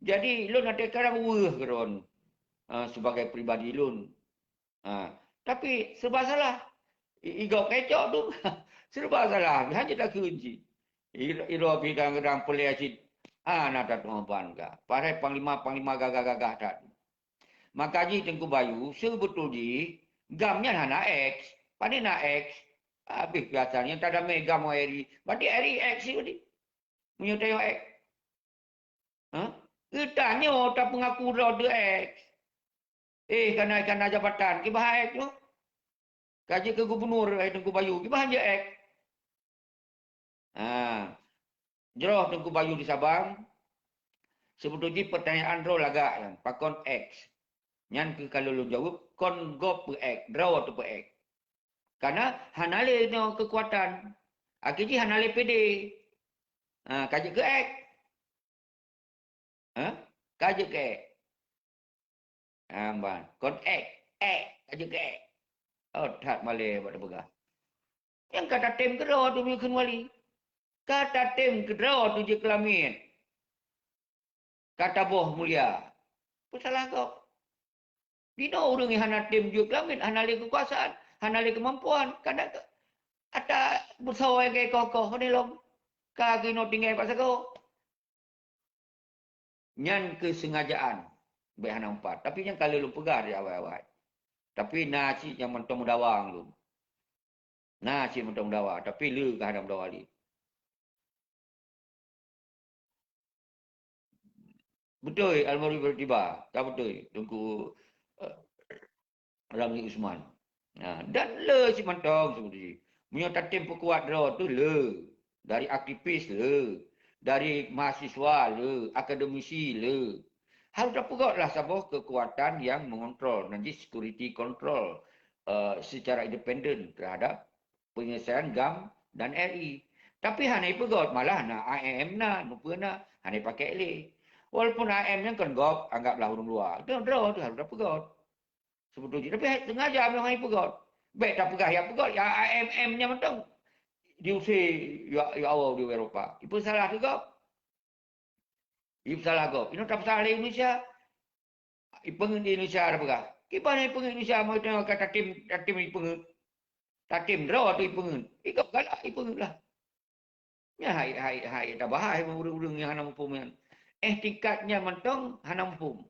Jadi, lôn até karang weueh keu droen, ha, sibagai pribadi lôn. Ha, tapi serba salah. I, i gob kecok tu, serba salah. Hana takheun cit. I, i droe pih kadang-kadang peuleueh cit. Hana tatuan ban ka. Padahai panglima-panglima gagah-gagah that. Maka jih Teungku Bayu, seubeutôi jih, GAM nyan hana X. Pane na X? Habéh biasa nyan tadamé GAM ngon Eri. Berarti Eri X sih berarti. Meunyoe tanyoe X. Ha? Geutanyoe tapeungaku droe teuh X. Eh, kana, kana jabatan, kiban X nyoe. Ka jeuet keu gubunur, eh, Teungku Bayu, kiban jeuet X. Ha. Jroh Teungku Bayu di Sabang, seubeutôi jih peurtanyaan droe lagak nyan, pakon X? Nyan keuh ka lôn jaweueb, kon gob peu-X, droe teupeu-X. Kana hana lé nyoe keukuatan. Akhé jih hana lé P D. Ha, ka jeuet keu X. Ha? Ka jeuet keu X. Ha, ban. Kon X, X, ka jeuet keu X. Oh, that malèe bak tapeugah. Nyang ka tatem keudroe tu meukheun wali. Ka tatem keudroe tu jeuet keu lamiet. Ka taboh mulia. Peusalah gob. Dinoe ureueng nyang hana tem jeuet keu lamiet, hana lé keukuasaan, hana lé keumampuan. Kadang ata beusoe lagèe koh-koh ni lom. Ka keunoe tinggai bak sagoe. Nyan keusengajaan, bèk hana meupat. Tapi nyan ka lheueh lôn peugah di awai-awai. Tapi na cit nyang mantong meudawa ngon lôn. Na cit mantong meudawa, tapi le ka hana meudawa lé. Beutôi, almarhum Ibrahim Tiba. Ka beutôi, Teungku, eh, Ramli Usman. Ha, dan le cit mantong seperti. Meunyoe tatem peukuat droe tu le, dari aktivis le, dari mahasiswa le, akademisi le. Harus tapeugöt lah saboh keukuatan nyang mengontrol, nan jih security control, eh, secara independen terhadap penyelesaian GAM dan RI. Tapi hana ipeugöt, malah na IM na, mupeue na, hana ipakék lé. Walaupun IM nyan kon gob, anggaplah ureueng luwa. Droe-droe tu harus tapeugöt. Seubeutôi jih. Tapi hai, sengaja memang hai peugöt. Bèk tapeugah jak peugöt, ya I M M nyan mantong. Diusé ya, ya Allah di Eropa. Ipeusalah teuh gob. Ipeusalah gob. Inoe tapeusalah lé Indonesia. Ipeungeut di Indonesia tapeugah. Kiban ipeungeut Indonesia, mau tengok ka tatim, tatim ipeungeut. Tatim droe tu ipeungeut. Igob galak ipeungeut lah. Nyan hai, hai, hai tabahai ureueng-ureueng nyang hana muphom nyan. Eh, tingkat nyan mantong hana muphom.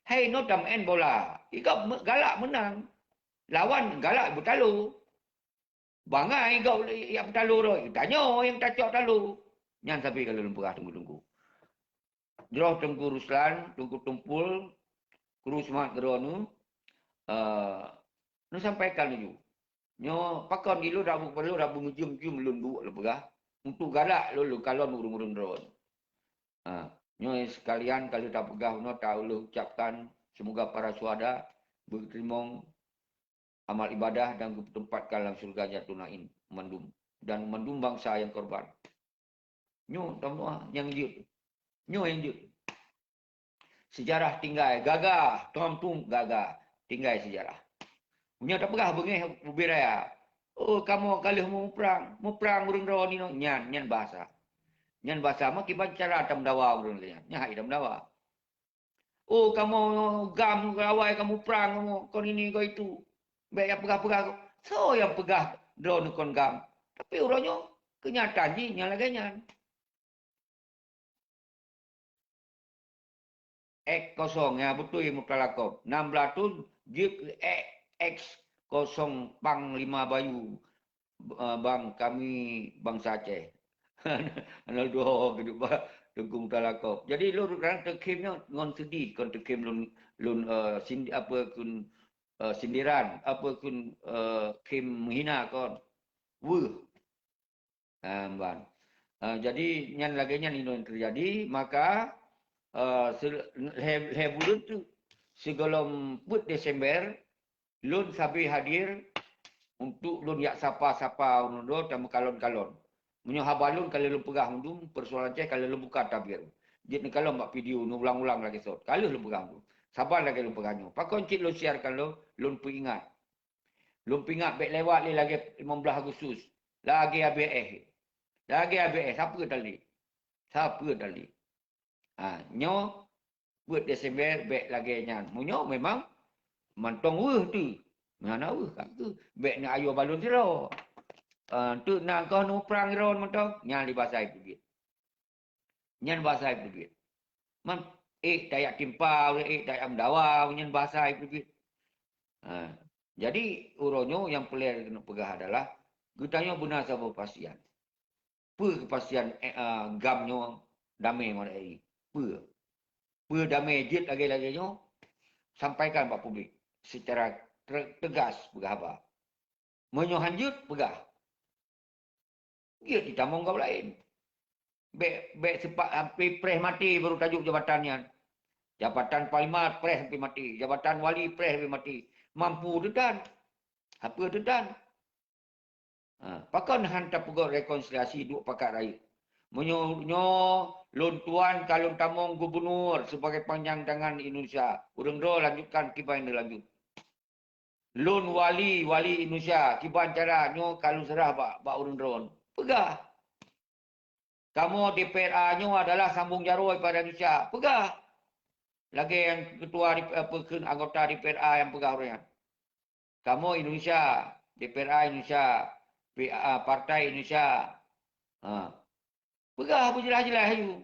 Hai inoe tameu'en bola. Igob me-, galak meunang. Lawan galak beutalo. Bangai gob jak beutalo roh. Tanyoe nyang tacok talo. Nyan sabe ka lôn peugah teungku-teungku. Jroh Teungku Ruslan, Teungku Tumpul, kru seumangat keudroe nyoe, eh, neusampaikan laju. Nyoe pakon ilôn dak bu-, ilôn dak beumeujeum-jeum lôn duek lôn peugah, untuk galak lôn lôn kalon ureueng-ureueng droe. Ha, nyoe sekalian ka lheueh tapeugah nyoe ta lôn ucapkan, semoga para syuhada beuteurimong amal ibadah dan geupeuteumpatkan lam syeuruga Jannatun Naim mandum dan mandum bansa nyang korban. Nyoe, tom tuan, nyang jeuet. Nyoe nyang jeuet. Sejarah tinggai, gagah, tom tuan gagah, tinggai sejarah. Nyoe tapeugah beungéh ubé raya. Oh, kamoe ka lheueh muprang, muprang ureueng droe ninoe. Nyan, nyan bahasa. Nyan bahasa meukiban cara tameudawa ureueng lagèe nyan. Nyan hai tameudawa. Oh, kamoe GAM, awai kamoe prang, kamoe kon ini, kon itu. Bèk jak peugah-peugah. Soe nyang peugah droeneuh kon GAM? Tapi uroe nyoe, keunyataan jih nyang lagèe nyan. X kosong, ya, beutôi Murtala Kob. Enam belas thon Jeuet keu X kosong Panglima Bayu, eh, bang kami bansa Aceh. Hana dudoe keuneuk ba Teungku Murtala Kob. Jadi lôn rang teukhém nyoe ngon seudeh kon teukhém lôn, lôn, eh, sin-, apa kheun, eh, sindiran, apa kheun, eh, khém meuhina kon. Weueh. Ah, ban. Ah, jadi nyan lagée nyan inoe teujadi, maka, eh, se-, lhée, lhée buleuen tu sigohlom peuet Desember, lôn sabe hadir untuk lôn jak sapa-sapa ureuëng droe tameukalon-kalon. Meunyoe haba lôn ka lheueh lôn peugah mandum, peusoalan Aceh ka lheueh lôn buka tabir. Jeuet neukalon bak video, neuulang-ulang lagée sot. Ka lheueh lôn peugah mandum. Saban lagée lôn peugah nyoe. Pakon cit lôn siarkan lôn, lôn peuingat. Lôn peuingat bék lewat lé lagée limong blaih Agustus. Lagée abéh éh. Lagée abéh éh, sapeue tali? Sapeue tali? Ha, nyoe peuet Desember bék lagée nyan. Meunyoe memang mantong weueh tu. Hana weueh ka tu. Bék na ayo balon sidroe. Ah, tu na keuh nu prang droe mantong. Nyan di basa Iblih. Nyan basa Iblih. Man, ék tajak timpa, ék tajak meudawa, nyan basa Iblih. Ha. Jadi, uroe nyoe nyang peureulée keuneuk peugah adalah, geutanyoe beuna saboh kepastian. Peue kepastian, eh, ah, GAM nyoe damé ngon R I? Peue? Peue damé jeuet lagée-lagée nyoe? Sampaikan bak publik secara te-, tegas peugah haba. Meunyoe hanjeuet, peugah. Jeuet jitamong gob laén. Bék, bék seupat sampoe preh maté baru tajok jabatan nyan. Jabatan panglima preh sampoe maté, jabatan wali preh sampoe maté. Mampu teutan. Sapeue teutan? Ha, pakon han tapeugét rekonsiliasi duek pakat rayeuk? Meunyoe nyoe lôn tuan ka lôn tamong gubunur sibagai panjang tangan Indonesia, ureuëng droe lanjutkan kiban neulanjut. Lôn wali, wali Indonesia, kiban cara nyoe ka lôn seurah bak, bak ureuëng droe. Peugah. Kamoe D P R A nyoe adalah sambong jaroe pada Indonesia. Peugah. Lagée nyang ketua di, apa, kheun anggota D P R A nyang peugah uroe nyan. Kamoe Indonesia, D P R A Indonesia, P A, Partai Indonesia. Ha. Peugah beujeulaih-jeulaih ayue.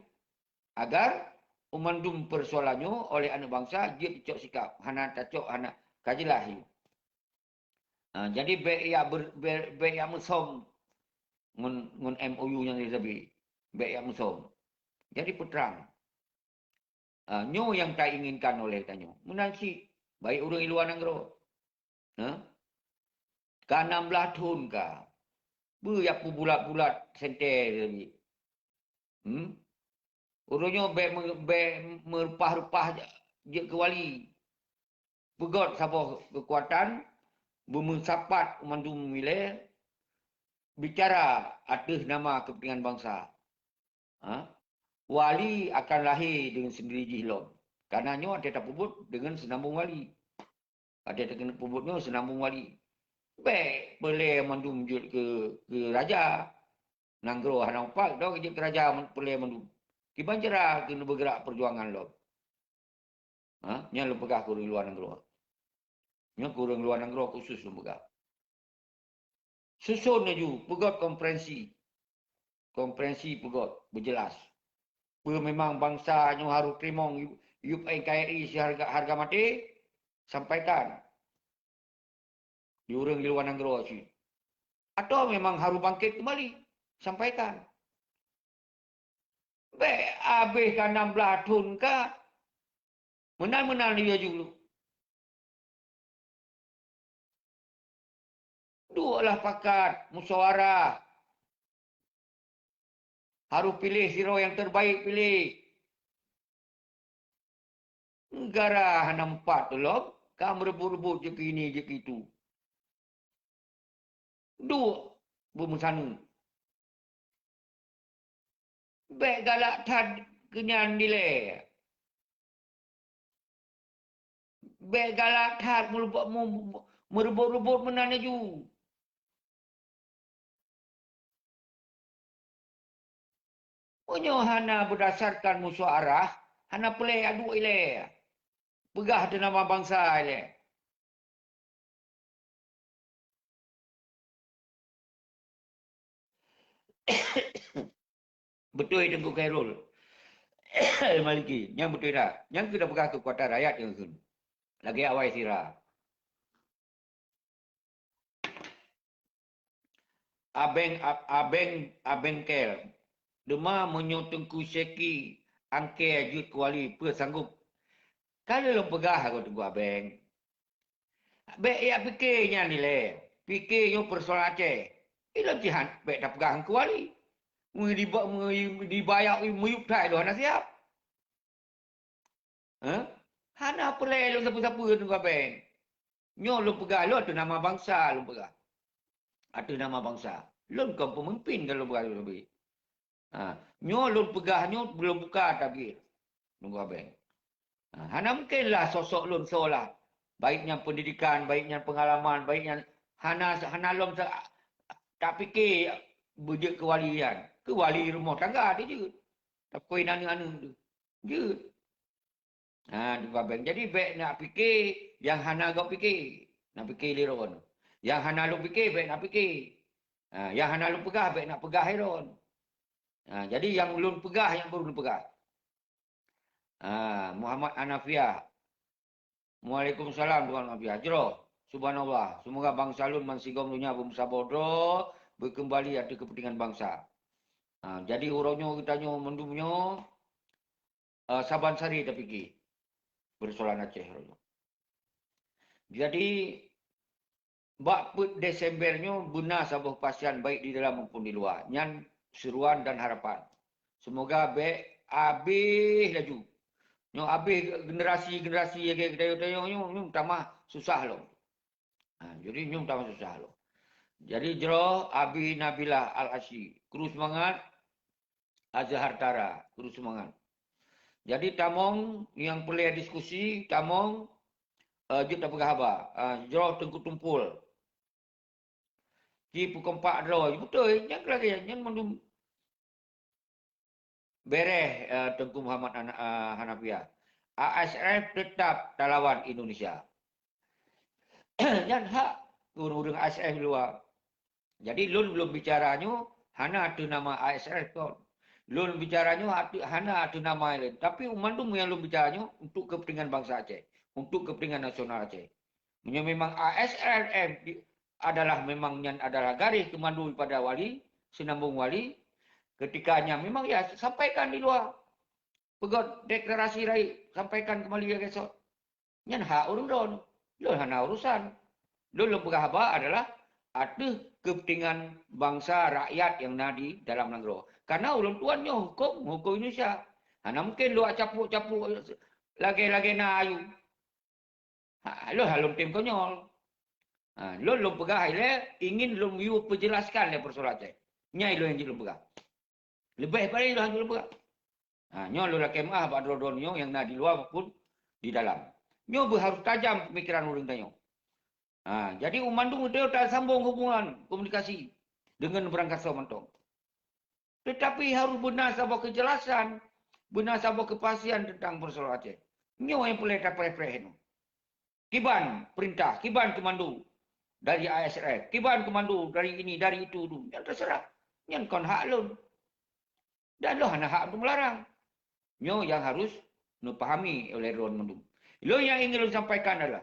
Agar mandum peusoalan nyoe oleh aneuëk bansa jeuet jicok sikap. Hana tacok, hana ka jeulaih ayue. Ha, jadi bék yak ber-, bék, bék yak meusom ngon, ngon M O U nyang disabe. Bék yak meusom. Jadi peutrang. Ha, nyoe nyang tainginkan oleh tanyoe. Meunan cit, baik ureuëng di luwa nanggroe. Ha? Ka nam blaih thon ka. Peue yak peubulat-bulat sentée tadi? Hmm? Ureuëng nyoe bék me-, bék meurupah-rupah jeuet keu wali. Peugét saboh keukuatan, beumeusapat mandum ilée, bicara ateueh nama keupeuntengan bansa. Ha? Wali akan lahé deungon sendiri jih lom. Karena nyoe até tapeubuet deungon seunambong wali. Até tapeubuet nyoe seunambong wali. Bék peureulée mandum jeuet keu, keu raja. Nanggroe hana mupat, dong jeuet keu raja peureulée mandum. Kiban cara keuneuk beugerak peujuangan lom. Ha? Nyan lôn peugah keu ureuëng luwa nanggroe. Nyoe keu ureuëng luwa nanggroe khusus lôn peugah. Susun laju, peugét konferensi. Konferensi peugét, beujeulaih. Peue memang bansa nyoe harôh teurimong yub, yub N K R I sihareuga, hareuga maté? Sampaikan. Di ureuëng di luwa nanggroe cit. Atawa memang harôh bangkét keumbali? Sampaikan. Bék abéh ka nam blaih thon ka, meunan-meunan laju. Dueklah pakat, musyawarah. Harôh piléh sidroe nyang terbaik piléh. Neugara hana mupat lom, ka meureubot-reubot jeuet keu ini, jeuet keu itu. Duek beumeusaneuk. Bék galak that keu nyan dilée. Bék galak that meureubo-, mu-, meureubo-rebot meunan laju. Meunyoe hana beudasarkan musyawarah, hana peureulée aduek ilée. Peugah teuh nama bansa ilée. Beutôi Teungku Khairul Maliki, nyan beutôi that. Nyan keuh tapeugah keukuatan rakyat nyang kheun. Lagée awai sira. Abeng, ab-, abeng, abeng kel. Teuma meunyoe Teungku Syeki angkée jeuet keu wali, peue sanggob? Ka lheueh lôn peugah keu Teungku Abeng. Bék jak pike nyan ilée. Pike nyoe peusoalan Aceh. Ilôn jihan bék tapeugah keu wali. Meunyoe diba-, meunyoe dibayak miyueb that lôn hana siab. Hah? Hana peureulée lôn sapeue-sapeue Teungku Abeng. Nyoe lôn peugah lôn ateueh nama bansa lôn peugah. Ateueh nama bansa. Lôn kon peumimpin ka lôn peugah lôn sabe. Ha, nyoe lôn peugah nyoe lôn buka tabir. Teungku Abeng. Ha, hana mungkin lah sosok lôn soe lah. Baik nyan pendidikan, baik nyan pengalaman, baik nyan hana, hana lom sa-, tak pike beujeuet keu wali nyan. Keu wali rumoh tangga teuh jeuet. Takoi aneuk-aneuk teuh. Jeuet. Ha, Teungku Abeng. Jadi bék nak pike nyang hana gob pike. Nak pike lé droen. Nyang hana lôn pike bék nak pike. Ha, nyang hana lôn peugah bék nak peugah lé droen. Ha, jadi nyang lôn peugah nyang baru lôn peugah. Ha, Muhammad Hanafiah. Waalaikumsalam Tuan Hanafiah. Jroh. Subhanallah. Semoga bansa lôn bansigom donya beumeusaboh droe beukeumbali ateueh keupeuntengan bansa. Ha, jadi uroe nyoe geutanyoe mandum nyoe, eh, saban sari tapike peusoalan Aceh uroe nyoe. Jadi, bak peuet Desember nyoe beuna saboh pasian baik di dalam maupun di luwa. Nyan seuruan dan harapan. Seumoga bék abéh laju. Nyoe abéh generasi-generasi lagée geutanyoe-tanyoe nyoe, nyoe tamah susah lom. Ha, jadi nyoe tamah susah lom. Jadi jroh Abi Nabilah Al-Asyi, kru seumangat, Azhar Tara, kru seumangat. Jadi tamong nyang peureulée diskusi, tamong, eh, jeuet tapeugah haba. Ah, jroh Teungku Tumpul. Ci peukeumpak droe, beutôi, nyan lagée nyan mandum bereh, eh, Teungku Muhammad Hana-, eh, Hanafiah. A S F tetap talawan Indonesia. Nyan hak ureuëng-ureuëng A S F luwa. Jadi lôn lôn bicara nyoe hana ateueh nama A S F kon. Lôn bicara nyoe ateueh, hana ateueh nama laén. Tapi mandum nyang lôn bicara nyoe untuk kepentingan bansa Aceh, untuk kepentingan nasional Aceh. Meunyoe memang A S F di-, adalah memang nyan adalah garéh keumando daripada wali, seunambong wali, ketika nyan memang ya sampaikan di luwa. Peugöt deklarasi rayeuk, sampaikan keumbali lagée sot. Nyan hak ureuëng droe. Lôn hana urusan. Lôn, lôn peugah haba adalah ateueh keupeuntengan bansa rakyat nyang na di dalam nanggroe. Karena ulôn tuan nyoe huköm, huköm Indonesia. Hana mungken lôn caplok-caplok lagée-lagée na ayue. Ha, lôn hana lôn tem konyol. Ha, lôn, lôn peugah ilée ingin lôn yue peujelaskan lé peusoalan Aceh. Nyan lôn nyang jeuet lôn peugah. Leubeh pada ilôn hana lôn peugah. Ha, nyoe lôn lakée meuáh bak droe-droe nyoe nyang na di luwa maupun di dalam. Nyoe beuharôh tajam peumikiran ureuëng tanyoe. Ha, jadi u mandum tanyoe tasambong hubungan komunikasi deungon beurangkasoe mantong. Tetapi harôh beuna saboh keujelasan, beuna saboh keupastian teuntang peusoalan Aceh. Nyoe nyang peureulée tapreh-preh nyoe. Kiban peurintah, kiban keumando dari A S R F, kiban keumando dari ini, dari itu, tu. Nyan teuseurah. Nyan kon hak lôn. Dan lôn hana hak untuk melarang. Nyoe nyang harôh neupahami oleh droe mandum. Lôn nyang ingin lôn sampaikan adalah,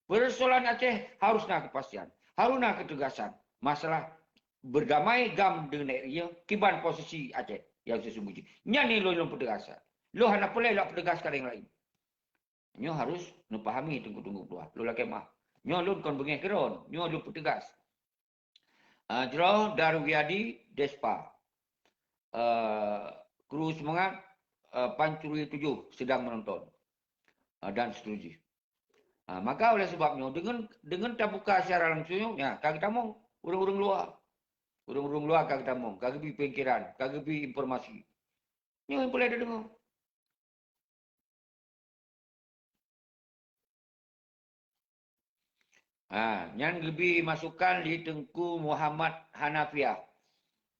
peusoalan Aceh harôh na keupastian, harôh na keutegasan. Masalah beudamai GAM deungon N R I nyoe kiban posisi Aceh nyang seusunggoh jih. Nyan nyang lôn, lôn peutegas. Lôn hana peureulée lôn peutegas keu nyang laén. Nyoe harôh neupahami teungku-teungku dua. Lôn lakée meuáh. Nyoe lôn kon beungéh keudroe, nyoe lôn peuteugas. Ah, jroh Darwiyadi Despa. Ah, kru seumangat, ah, Pancuri tujoh sedang menonton. Ah, dan seterusnya. Ah, maka oleh sebab nyoe, deungon, deungon tabuka siaran langsung nyoe, nya, ka geutamong ureuëng-ureuëng luwa. Ureuëng-ureuëng luwa ka geutamong, ka geubri pikiran, ka geubri informasi. Nyoe nyang peureulée tadeungoe. Ha, nyan geubri masukan lé Teungku Muhammad Hanafiah.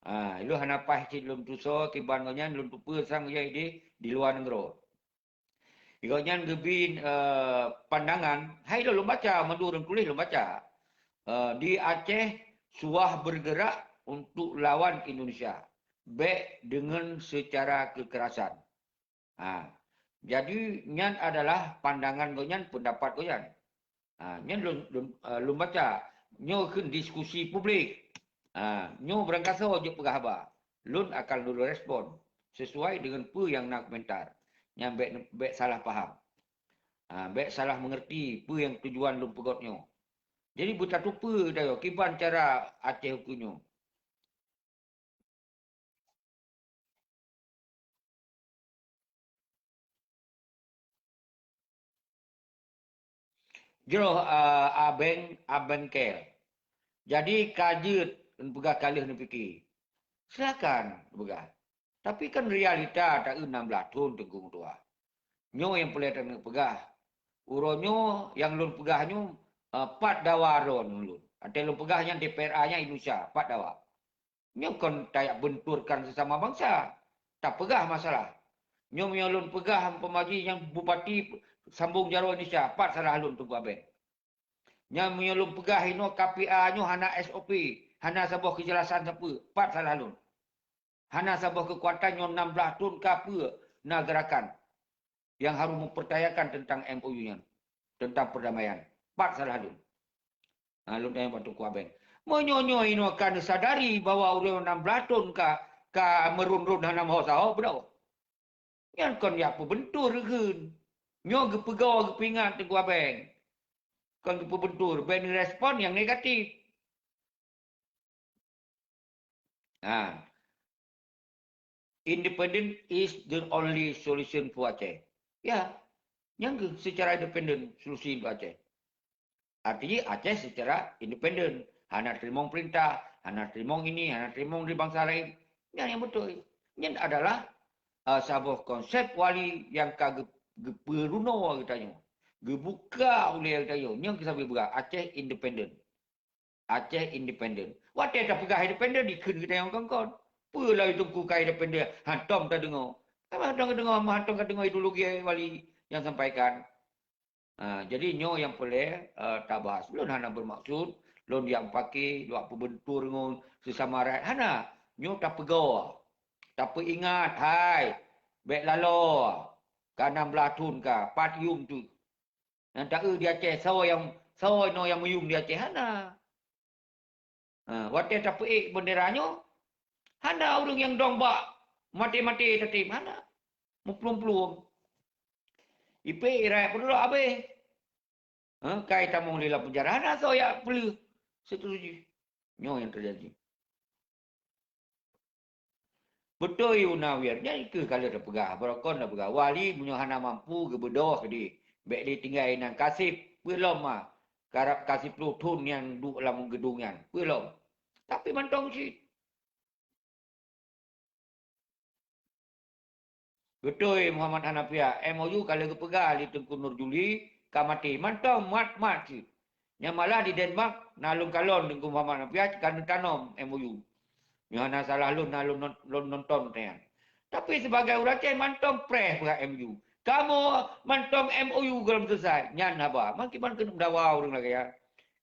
Ha, ilôn hana paih cit lôn tusoe kiban gobnyan, lôn teupeue sang gobnyan idéh di luwa nanggroe. Gobnyan geubri, eh, pandangan, hai lôn, lôn baca, mandum ureuëng tuléh lôn baca. Eh, di Aceh suah bergerak untuk lawan Indonesia, bék deungon seucara keukerasan. Ha. Jadi, nyan adalah pandangan gobnyan, peundapat gobnyan. Ha, nyan lôn, lôn, eh, lôn baca. Nyoe kheun diskusi publik. Ha, nyoe beurangkasoe jeuet peugah haba. Lôn akan lôn respon sesuai deungon peue nyang na komentar. Nyan bék, bék salah paham. Ha, bék salah mengerti peue nyang tujuan lôn peugöt nyoe. Jadi, beutateupeue tanyoe kiban cara Aceh ukeue nyoe. Jroh, a, abeng, abengkel. Jadi, ka jeuet neupeugah ka lheueh neupike. Silakan peugah. Tapi kan realita taeu nam blaih thon Teungku Meutuah. Nyoe nyang peureulée taneuk peugah. Uroe nyoe nyang lôn peugah nyoe, a, pat dawa droe nyoe lôn. Watée lôn peugah nyan D P R A nyan Indonesia, pat dawa. Nyoe kon tajak beunturkan sesama bansa. Tapeugah masalah. Nyoe meunyoe lôn peugah umpama jih nyang bupati sambong jaroe Indonesia, pat salah lôn Teungku Abeng. Nyan meunyoe lôn peugah inoe K P A nyoe hana S O P, hana saboh keujelasan sapeue, pat salah lôn. Hana saboh keukuatan nyoe nam blaih thon ka peue na geurakan nyang harôh meupeurtayakan teuntang M O U nyan, teuntang peurdamaian. Pat salah lôn. Ha, lôn tanyong bak Teungku Abeng. Meunyoe nyoe inoe ka neusadari bahwa ureuëng nam blaih thon ka, ka meurôn-rôn hana meuho saho, beudôh. Nyan kon jak peubeuntur kheun. Nyoe geupeugoe, geupeuingat Teungku Abeng. Kon geupeubeuntur, bék neurespon nyang negatif. Ha. Independent is the only solution for Aceh. Ya, nyan keuh secara independen solusi untuk Aceh. Artinya Aceh secara independen, hana teurimong perintah, hana teurimong ini, hana teurimong dari bangsa lain. Nyan nyang beutôi. Nyan adalah, uh, saboh konsep wali nyang ka geu-, geupeurunoe geutanyoe, geubuka ulée geutanyoe. Nyan keuh sabe peugah Aceh independen. Aceh independen. Watée tapeugah independen, dikheun geutanyoe kon-kon. Peue lagée Teungku ka independen, hantom tadeungoe. Hana hantom kadeungoe, hana hantom kadeungoe ideologi wali nyang sampaikan. Ha, jadi nyoe nyang peureulée, eh, tabahas. Lôn hana beumaksud lôn jak meupaké, jak peubeuntur ngon sesama rakyat. Hana. Nyoe tapeugoe. Tapeuingat, hai, bék laloe. Ka nam blaih thon ka, pat yuem teuk. Nyang taeu di Aceh, soe nyang, soe inoe nyang meuyuem di Aceh? Hana. Ha, watée tapeuék beundera nyoe, hana ureuëng nyang dong bak maté-maté tatem, hana. Meuplueng-plueng. Ipék rakyat peudulok habéh. Ha, kai tamong lé lam penjara, hana soe jak peuleueh. Seterusnya. Nyoe nyang teujadi. Beutôi Munawir, nyan keuh ka lheueh tapeugah, barokon tapeugah, wali meunyoe hana mampu geubeudôh keudeh, bék lé tinggai inan kaseb, peue lom ma, karab kaseb ploh thon nyang duek lam geudong nyan, peue lom. Tapi mantong cit. Beutôi Muhammad Hanafiah, M O U ka lheueh geupeugah lé Teungku Nur Juli ka maté, mantong mat-mat cit. Nyang malah di Denmark na lôn kalon Teungku Muhammad Hanafiah ka neutanom M O U. Nyoe hana salah lôn, na lôn non-, lôn nonton nyan. Tapi sibagai ureuëng Aceh mantong preh peugah M O U. Kamoe mantong M O U gohlom selesai. Nyan haba. Mangkiban keuneuk meudawa ureuëng lagée nyan.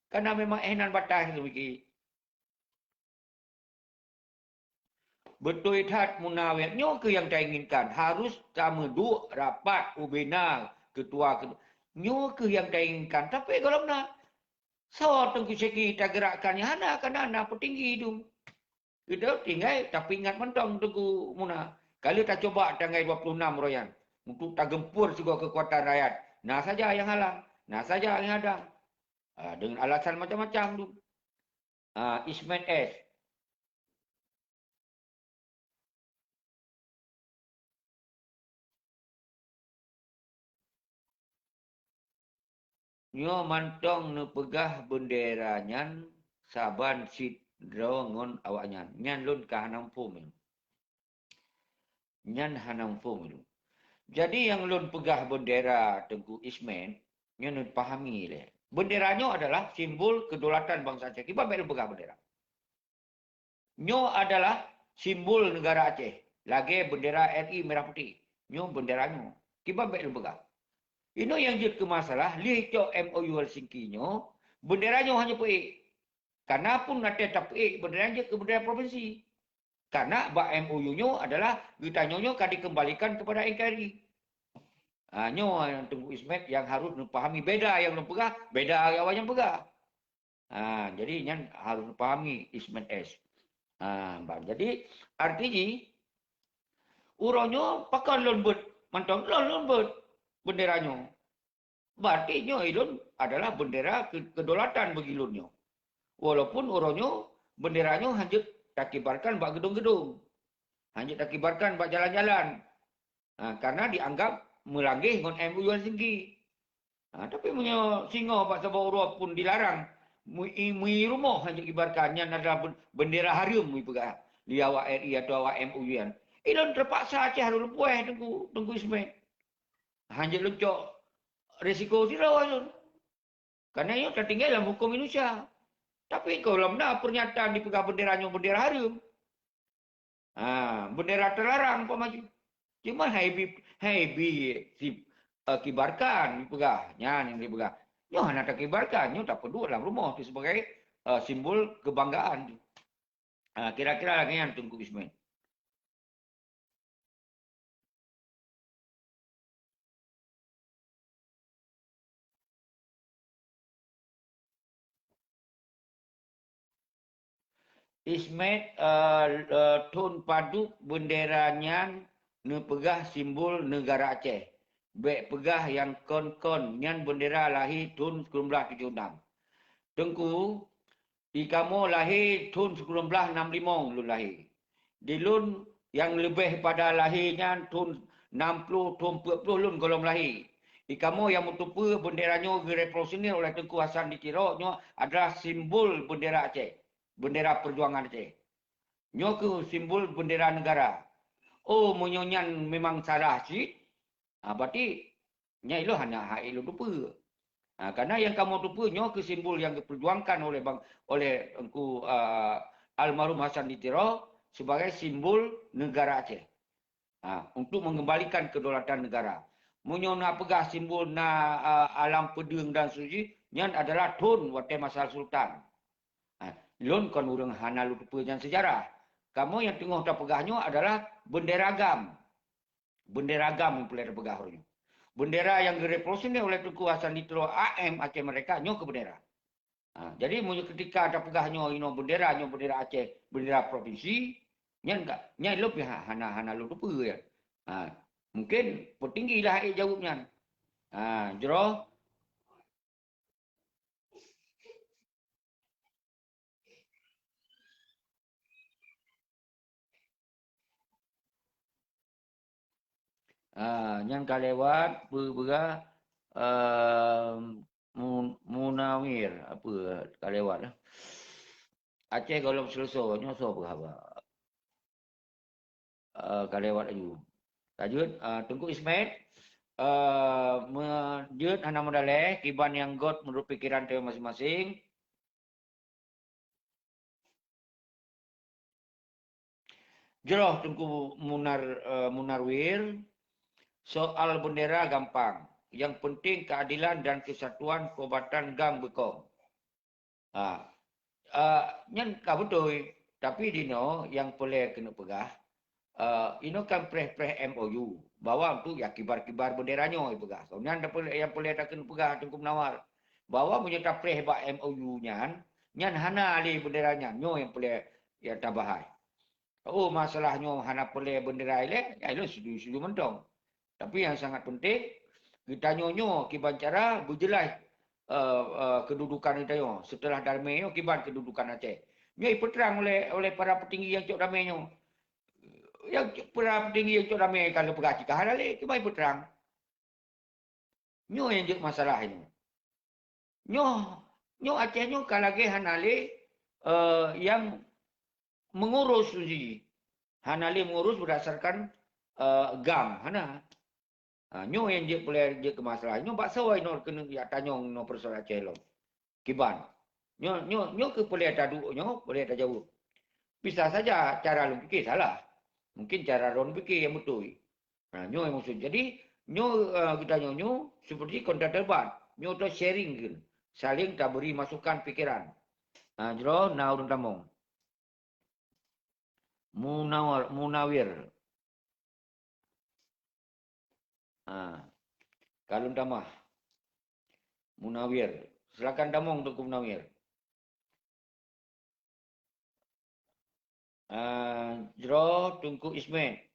Kareuna memang éh nan bataih seumiki. Beutôi that Munawir, nyoe keuh nyang tainginkan. Harus tameuduek rapat ubena ketua, ketua. Nyoe keuh nyang tainginkan. Tapi gohlom na. Soe Teungku Syeki tageurakkan nyan hana, kana na peutinggi tu. Kita tinggai tapeuingat mantong Teungku Muna. Ka lheueh tacoba tanggai dua puluh enam uroe nyan untuk tageumpur sigoe keukuatan rakyat. Na saja nyang halang, na saja nyang hadang. Ah, dengan alasan macam-macam tu. Ah, Ismet S. Nyoe mantong neupeugah beundera nyan saban sidroe ngon awaknyan. Nyan lôn ka hana muphom nyan. Nyan hana muphom lôn. Jadi nyang lôn peugah beundera Teungku Ismet, nyoe neupahami lé. Beundera nyoe adalah simbol kedaulatan bansa Aceh. Kiban bék lôn peugah beundera. Nyoe adalah simbol neugara Aceh, lagée beundera R I merah putih. Nyoe beundera nyoe. Kiban bék lôn peugah. Inoe nyang jeuet keu masalah, lheueh cok M O U Helsinki nyoe, beundera nyoe hana peuék. Kana pun watée tapeuék beundera nyan jeuet keu beundera provinsi. Kana bak M O U nyoe adalah geutanyoe nyoe ka dikembalikan kepada N K R I. Ha, nyoe nyang Teungku Ismet nyang harus neupahami, beda nyang lôn peugah, beda awaknyan peugah. Ha, jadi nyan harus pahami Ismet S. Ha, bah, jadi arti jih, uroe nyoe pakon lôn beuet mantong lôn, lôn beuet bendera nyoe. Berarti nyoe ilôn adalah bendera ke-, kedaulatan bagi lôn nyoe. Walaupun uroe nyoe bendera nyoe hanjeuet takibarkan bak gedong-gedong. Hanjeuet takibarkan bak jalan-jalan. Ha, karena dianggap meulangeh ngon M O U Helsinki. Ha, tapi meunyoe singoh bak saboh uroe pun dilarang, meu-, i-, meu-, rumoh hanjeuet kibarkan, nyan adalah ben-, bendera hareuem, ipeugah lé awak R I atau awak M O U nyan. Ilôn teupaksa Aceh harôh leupueh Teungku, Teungku Ismet. Hanjeuet lôn cok risiko sidroe lôn. Karena nyoe tatinggai lam huköm Indonesia. Tapi gohlom na pernyataan dipeugah bendera nyoe bendera hareuem. Ha, bendera terlarang umpama jih. Cuma hai bi, hai bi si, eh, kibarkan dipeugah. Nyan nyang dipeugah. Nyoe hana takibarkan, nyoe tapeuduek lam rumoh tu sebagai, eh, simbol kebanggaan tu. Ha, kira-kira lagèe nyan Teungku Ismet. Ismet, eh, eh, thon padub bendera nyan neupeugah simbol neugara Aceh. Bèk peugah nyang kon-kon, nyan bendera lahé thon sikureueng blaih tujoh nam. Teungku, i kamoe lahé thon sikureueng blaih nam limong lôn lahé. Di lôn nyang leubeh pada lahé nyan thon nam ploh, thon peuet ploh lôn gohlom lahé. I kamoe nyang meuteupeue bendera nyoe geurevolusioner oleh Teungku Hasan di Tiro nyoe adalah simbol bendera Aceh, bendera perjuangan Aceh. Nyoe keuh simbol bendera negara. Oh, meunyoe nyan memang salah cit, ha, berarti nyan ilôn hana hak ilôn teupeue. Ha, karena nyang kamoe teupeue nyoe keuh simbol nyang geuperjuangkan oleh bang, oleh Teungku, ah, almarhum Hasan di Tiro sebagai simbol negara Aceh. Ha, untuk mengembalikan kedaulatan negara. Meunyoe na peugah simbol na, ah, alam peudeueng dan seterusnya, nyan adalah thon watèe masa sultan. Ha, lôn kon ureueng hana lôn teupeue nyan sejarah. Kamoe nyang teungoh tapeugah nyoe adalah bendera GAM. Bendera GAM nyang peureulèe tapeugah uroe nyoe. Bendera nyang geurevolusioner oleh Teungku Hasan di Tiro A M Aceh Merdeka nyoe keuh bendera. Ha, jadi meunyoe ketika tapeugah nyoe inoe bendera, nyoe bendera Aceh, bendera provinsi, nyan ka, nyan lôn pih ha-, hana, hana lôn teupeue nyan. Ha, mungkin peutinggi lah ék jaweueb nyan. Ha, jroh. Ah, nyan ka lewat, peue, peugah, ehm, Mu-, Munawir, apa, ka lewat lah. Aceh gohlom seuleusoe, nyoe soe peugah haba. Eh, ka lewat laju. Lanjut, eh, Teungku Ismet, eh, me-, jeuet hana meudaleh, kiban nyang göt meunurot pikeran tanyoe maséng-maséng. Jroh Teungku Munar, eh, Munarwir, soal bendera gampang. Yang penting keadilan dan kesatuan Kabupaten GAM beukong. Ha. Ah, nyan ka beutôi. Tapi dinoe nyang peureulèe keuneuk peugah, ah, inoe kan preh-preh M O U bahwa untuk ya kibar-kibar bendera nyoe peugah. Nyan nyang peureulèe takeuneuk peugah Teungku Munawir. Bahwa meunyoe tapreh bak M O U nyan, nyan hana lé bendera nyan. Nyoe nyang peureulèe ya tabahai. Oh, masalah nyoe hana peureulèe bendera ilèe, ya ilôn setuju-setuju mantong. Tapi nyang sangat penting, geutanyoe nyoe kiban cara beujeulaih, eh, eh, kedudukan geutanyoe seuteulah damé nyoe kiban kedudukan Aceh. Nyoe ipeutrang oleh, oleh para peutinggi nyang cok damé nyoe. Nyang cok, para peutinggi nyang cok damé ka lheueh peugah cit ka hana lé, kiban ipeutrang. Nyoe nyang jeuet masalah nyoe. Nyoe, nyoe Aceh nyoe ka lagèe hana lé, eh, nyang meungurus jih. Hana lé meungurus berdasarkan, eh, GAM, hana. Ha, nyoe nyang jeuet peureulèe jeuet keu masalah. Nyoe bak soe inoe keuneuk jak tanyong inoe peureusoalan Aceh lom. Kiban. Nyoe, nyoe, nyoe keuh peureulèe taduek nyoe, peureulèe tajaweueb. Bisa saja cara lôn pike salah. Mungkin cara droen pike nyang beutôi. Ha, nyoe nyang maksud. Jadi, nyoe, eh, geutanyoe nyoe seperti kontra debat. Nyoe ta sharing kheun. Saling taberi masukan pikiran. Ha, jroh na ureueng tamong. Munawar, Munawir. Ha, ka lôn tamah. Munawir. Silakan tamong Teungku Munawir. Ah, jroh Teungku Ismet.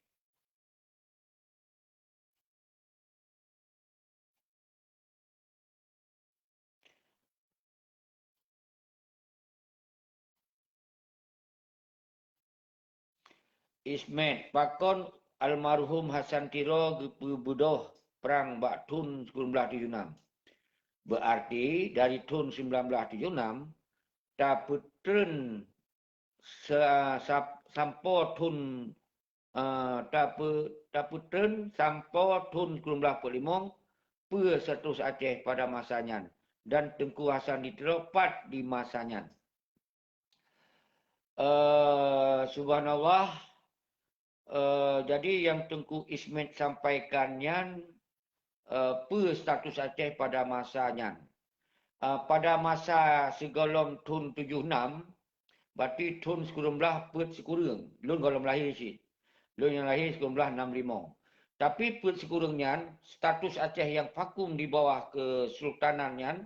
Ismet, pakon almarhum Hasan Tiro geupeubeudôh prang bak thon sikureueng blaih tujoh nam? Beuarti dari thon sikureueng blaih tujoh nam tapeutreun sa-, sap-, sampoe thon, eh, tapeu-, tapeutreun sampoe thon sikureueng blaih peuet limong, peue status Aceh pada masa nyan, dan Teungku Hasan Tiro pat di masa nyan. Eh, subhanallah, eh, jadi nyang Teungku Ismet sampaikan nyan, eh, peue status Aceh pada masa nyan. Eh, pada masa sigohlom thon tujoh nam, berarti thon sikureueng blaih peuet sikureueng, lôn gohlom lahé cit. Lôn nyang lahé sikureueng blaih nam limong. Tapi peuet sikureueng nyan, status Aceh nyang vakum di bawah keusultanan nyan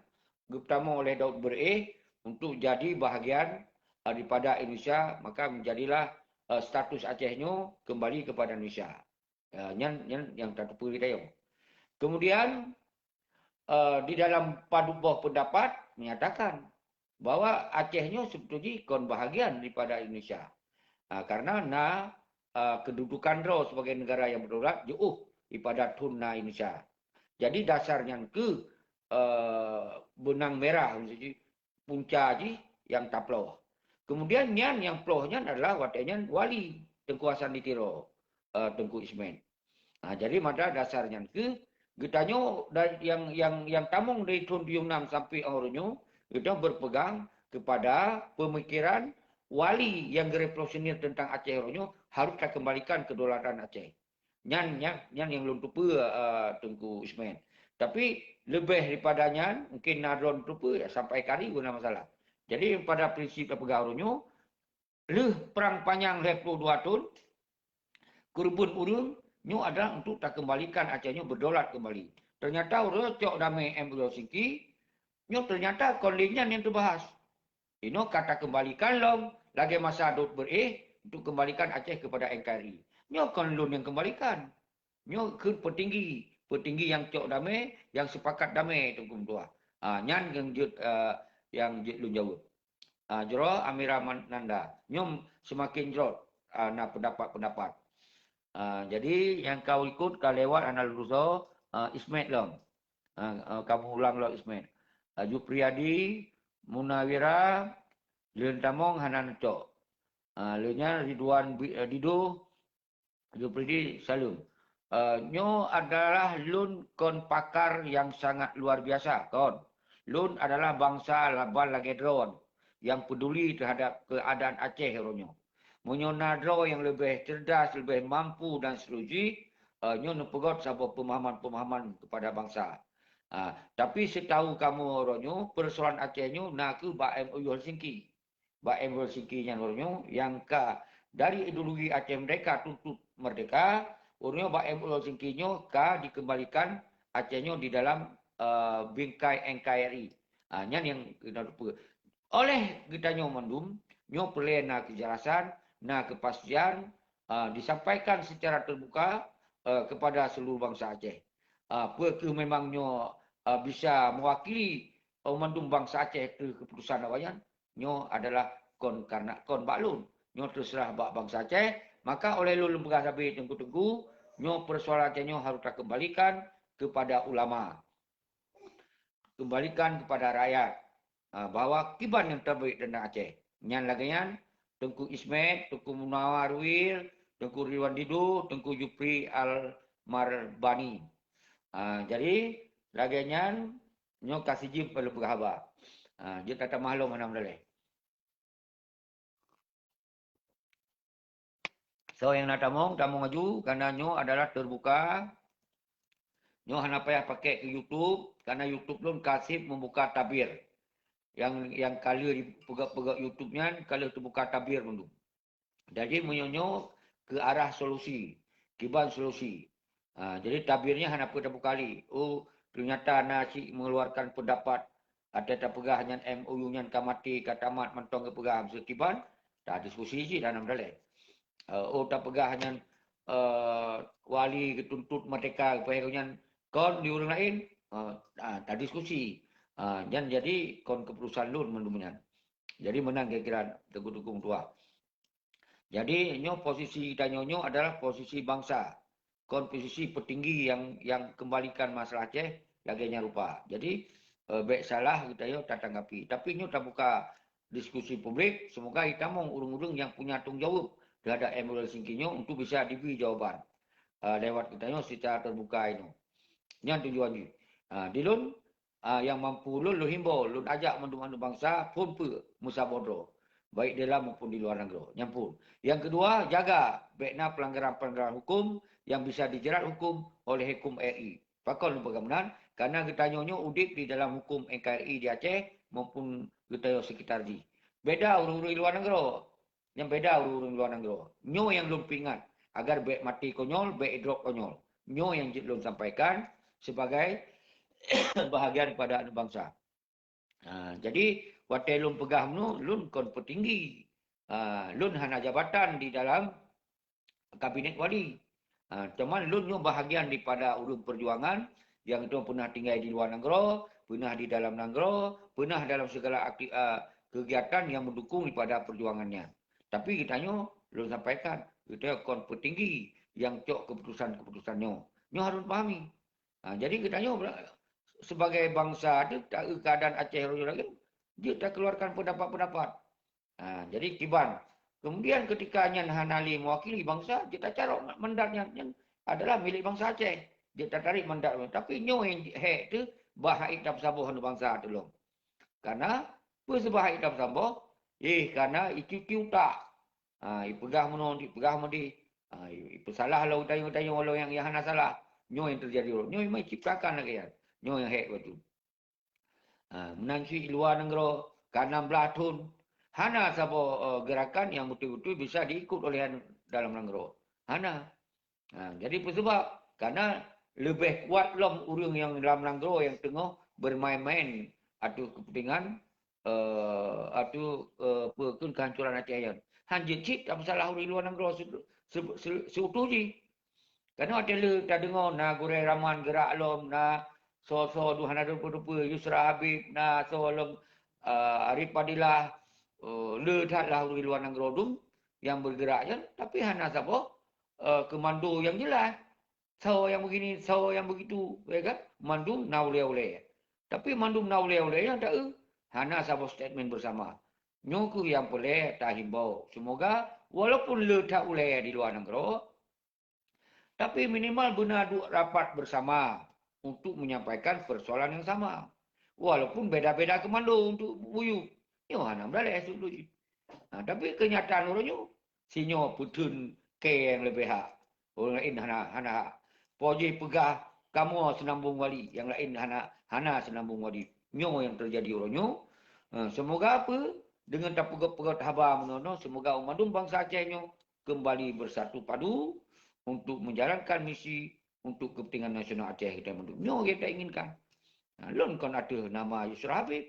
geutamong oleh Daud Beureueh untuk jadi bahagian, eh, daripada Indonesia, maka menjadilah, eh, status Aceh nyoe kembali kepada Indonesia. Eh, nyan, nyan nyang tateupeue geutanyoe. Kemudian, eh, di dalam padub boh pendapat menyatakan bahwa Aceh nyoe sebetulnya kon bahagian daripada Indonesia. Ah, karena na, eh, kedudukan droe sebagai negara yang berdaulat jauh daripada thon na Indonesia. Jadi dasar nyan keuh, eh, benang merah, maksud jih, punca jih nyang taploh. Kemudian nyan nyang ploh nyan adalah watée nyan wali Teungku Hasan di Tiro, eh, Teungku Ismet. Ha, jadi mada dasar nyan keuh geutanyoe da-, nyang, nyang, nyang tamong dari thon tujoh nam sampai uroe nyoe, geutanyoe berpegang kepada pemikiran wali yang gerevolusioner tentang Aceh uroe nyoe harus takembalikan kedaulatan Aceh. Nyan, nyan, nyan nyang lôn teupeue, eh, Teungku Ismet. Tapi leubeh daripada nyan, mungkin na droe teupeue, ya, sampai kali pun na masalah. Jadi pada prinsip tapeugah uroe nyoe, lheueh Perang Panyang lhée ploh dua thon, keureubeuen ureuëng nyoe adalah untuk takembalikan Aceh nyoe berdaulat kembali. Ternyata uroe cok damé M O U Helsinki, nyoe ternyata kon lé nyan nyang teubahas. Inoe ka takembalikan lom lagée masa Daud Beureueh untuk kembalikan Aceh kepada N K R I. Nyoe kon lôn nyang kembalikan. Nyoe kheun peutinggi, peutinggi nyang cok damé, nyang sepakat damé Teungku meutuah. Ah, nyan nyang jeuet, eh, nyang jeuet lôn jaweueb. Ah, jroh Amira Man-, Nanda. Nyoe seumaken jrot, ah, na pendapat-pendapat. Ah, jadi nyang ka ikot ka lewat hana leusoe, ah, Ismet lom. Ah, ah, kamoe ulang lom Ismet. Ah, Jupriyadi, Munawira, lheueh tamong hana neucok. Ah, lheueh nyan Ridwan Bi-, eh, Dido, Jupriyadi, Saleuem. Eh, nyoe adalah lôn kon pakar nyang sangat luar biasa, kon. Lôn adalah bansa laban lagée droe nyang peduli terhadap keuadaan Aceh uroe nyoe. Meunyoe na droe nyang leubeh cerdas, leubeh mampu dan seterusjih, eh, nyoe neupeugét saboh peumahaman-peumahaman kepada bansa. Ah, tapi seutahu kamoe uroe nyoe, persoalan Aceh nyoe na kheueh bak M O U Helsinki. Bak M O U Helsinki nyan uroe nyoe nyang ka dari ideologi Aceh Merdeka, tuntut merdeka, uroe nyoe bak M O U Helsinki nyoe ka dikembalikan Aceh nyoe di dalam, eh, bingkai N K R I. Ah, nyan nyang keuneuk teupeue. Oleh geutanyoe mandum, nyoe peureulée na keujelasan, na keupastian, ah, disampaikan secara terbuka, eh, kepada seluruh bansa Aceh. Ah, peu kheueh memang nyoe, ah, bisa mewakili, eh, mandum bansa Aceh keu keputusan awaknyan? Nyoe adalah kon karena kon bak lôn. Nyoe teuseurah bak bansa Aceh. Maka oleh lôn lôn peugah sabe teungku-teungku, nyoe persoalan Aceh nyoe harus takembalikan kepada ulama. Kembalikan kepada rakyat, ha, bahwa kiban nyang teubaik teuntang Aceh. Nyan lagée nyan, Teungku Ismet, Teungku Munawar Ruwil, Teungku Ridwan Dido, Teungku Jupri Al-Marbani. Ha, jadi, lagée nyan, nyoe ka sijeuem peuleueh haba. Ha, jeuet tatamah lom hana meudaleh. So, nyang na tamong, tamong aju, karena nyoe adalah terbuka. Nyoe hana payah pakai ke YouTube, karena YouTube lôn ka seb membuka tabir. Yang, yang ka lheueh dipeugah-peugah YouTube nyan, ka lheueh terbuka tabir mandum. Jadi, meunyoe nyoe ke arah solusi, kiban solusi. Ha, jadi tabirnya hana peue tabuka lé. Oh, ternyata na cit mengeluarkan pendapat atau tapeugah nyan M O U nyan ka maté, ka tamat mantong geupeugah, bisa kiban, Tadiskusi cit dalam daleh. Eh, oh, tapeugah nyan, eh, wali geutuntut merdeka, geupeugah nyan kon di ureuëng laén, eh, ah, tadiskusi. Ah, nyan jadi kon keuputusan lôn mandum nyan. Jadi meunan kira-kira teungku-teungku meutuah. Jadi nyoe posisi tanyoe nyoe adalah posisi bangsa. Kon posisi petinggi yang, yang kembalikan masalah Aceh lagée nyan rupa. Jadi, eh, bék salah geutanyoe tatanggapi. Tapi nyoe tabuka diskusi publik, semoga itamong ureuëng-ureuëng yang punya tanggung jawab terhadap M R L Singki nyoe untuk bisa diberi jawaban, eh, lewat geutanyoe secara terbuka inoe. Nyan tujuan jih. Ah, di lôn, ah, nyang mampu lôn, lôn himbau, lôn ajak mandum aneuk bansa phon peue meusaboh droe, baik di dalam maupun di luar nanggroe. Nyan phon. Nyang keudua, jaga bék na pelanggaran-pelanggaran hukum yang bisa dijerat hukum oleh hukum R I. Pakon lôn peugah meunan? Karena geutanyoe nyoe udeb di dalam hukum N K R I di Aceh maupun geutanyoe sekitar jih. Beda ureuëng-ureuëng luar nanggroe. Nyang beda ureuëng-ureuëng luar nanggroe. Nyoe nyang lôn peuingat, agar bék maté konyol, bék idrop konyol. Nyoe nyang jeuet lôn sampaikan sebagai bahagian daripada aneuk bansa. Ha, jadi, watée lôn peugah meunoe, lôn kon peutinggi. Ha, lôn hana jabatan di dalam kabinet wali. Ha, cuman lôn nyoe bahagian daripada ureuëng perjuangan yang itu pernah tinggai di luar nanggroe, pernah di dalam nanggroe, pernah dalam segala akti-, ah, kegiatan yang mendukung daripada perjuangan nyan. Tapi geutanyoe, lôn sampaikan, geutanyoe kon peutinggi nyang cok keuputusan-keuputusan nyoe. Nyoe harus pahami. Ha, jadi geutanyoe bela-, sebagai bangsa tu, ta-, keadaan Aceh raya lagi, jeuet takeluarkan pendapat-pendapat. Ha, jadi kiban. Kemudian ketika nyan hana lé mewakili bangsa, jeuet tacarok mandat nyan, nyan adalah milék bangsa Aceh. Jeuet tatarék mandat. Tapi nyoe nyang hék tu, bah hana tapeusaboh aneuk bangsa tulông. Karena, peue seubab hana tapeusaboh? Eh, karena icuci utak. Ha, ipeugah meunoe, ipeugah meudeh. Ha, ipeusalah lom tanyoe-tanyoe lom nyang, nyang hana salah. Nyoe nyang teujadi uroe nyoe, memang iciptakan lagée nyan. Nyoe nyang hék bacut. Ha, meunan cit luwa nanggroe, ka nam blaih thon, hana saboh, eh, gerakan nyang beutôi-beutôi bisa diikot oleh dalam nanggroe. Hana. Ha, jadi peue seubab? Karena leubeh kuat lom ureuëng nyang lam nanggroe nyang teungoh bermain-main ateueh keupeuntengan, eh, ateueh, eh, peue kheun kehancoran Aceh nyan. Han jeuet cit tapeusalah ureuëng luwa nanggroe seu-, seu-, seu-, seuutoh jih. Karena watée le tadeungoe na Gurée Rahman geurak lom, na soe-soe dum hana teupeue-teupeue, Yusra Habib, na soe lom, eh, Arif Fadilah, eh, le that lah ureuëng luwa nanggroe dum nyang bergerak nyan, tapi hana saboh, eh, komando nyang jeulaih. Soe nyang begini, soe nyang begitu, ya kan? Mandum na ulée-ulée. Tapi mandum na ulée-ulée nyang ta-, hana saboh statement bersama. Nyoe kheueh nyang peureulée tahimbau. Semoga walaupun le that ulée di luwa nanggroe, tapi minimal beuna duek rapat bersama untuk menyampaikan persoalan yang sama. Walaupun beda-beda komando untuk buyuek. Nyoe hana meudaleh seubeutôi jih. Ha, tapi keunyataan uroe nyoe, sinyoe peutheun kée nyang leubeh hak. Ureuëng laén hana, hana hak. Po jih peugah kamoe seunambong wali, nyang laén hana, hana seunambong wali. Nyoe nyang teujadi uroe nyoe. Ha, seumoga apa, deungon tapeugét-peugét haba meunoe, seumoga mandum bansa Aceh nyoe keumbali beusatu padu untuk menjalankan misi untuk keupeuntengan nasional Aceh geutanyoe mandum. Nyoe nyang tainginkan. Nah, lôn kon ateueh nama Yusra Habib,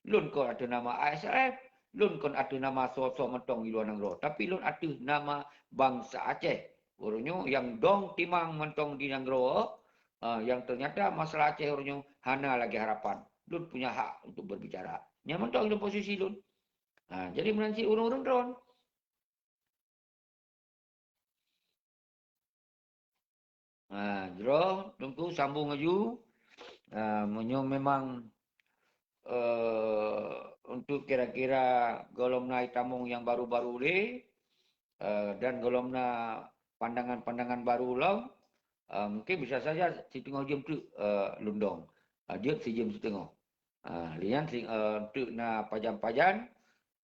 lôn kon ateueh nama A S R F, lôn kon ateueh nama soe-soe mantong di luwa nanggroe, tapi lôn ateueh nama bansa Aceh. Uroe nyoe nyang dong timang mantong di nanggroe, ah, nyang teunyata masalah Aceh uroe nyoe hana lagée harapan. Lôn punya hak untuk berbicara. Nyan mantong lôn posisi lôn. Ah, jadi meunan cit ureuëng-ureuëng droen. Ha, jroh, Teungku sambung laju. Ha, meunyoe memang, eh, untuk kira-kira gohlom na itamong nyang baru-baru lé, eh, dan gohlom na pandangan-pandangan baru lom, eh, mungkin bisa saja siteungoh jeuem teuk, eh, lôn dong. Ha, jeuet sijeuem siteungoh. Ha, lé nyan si-, eh, teuk na pajan-pajan,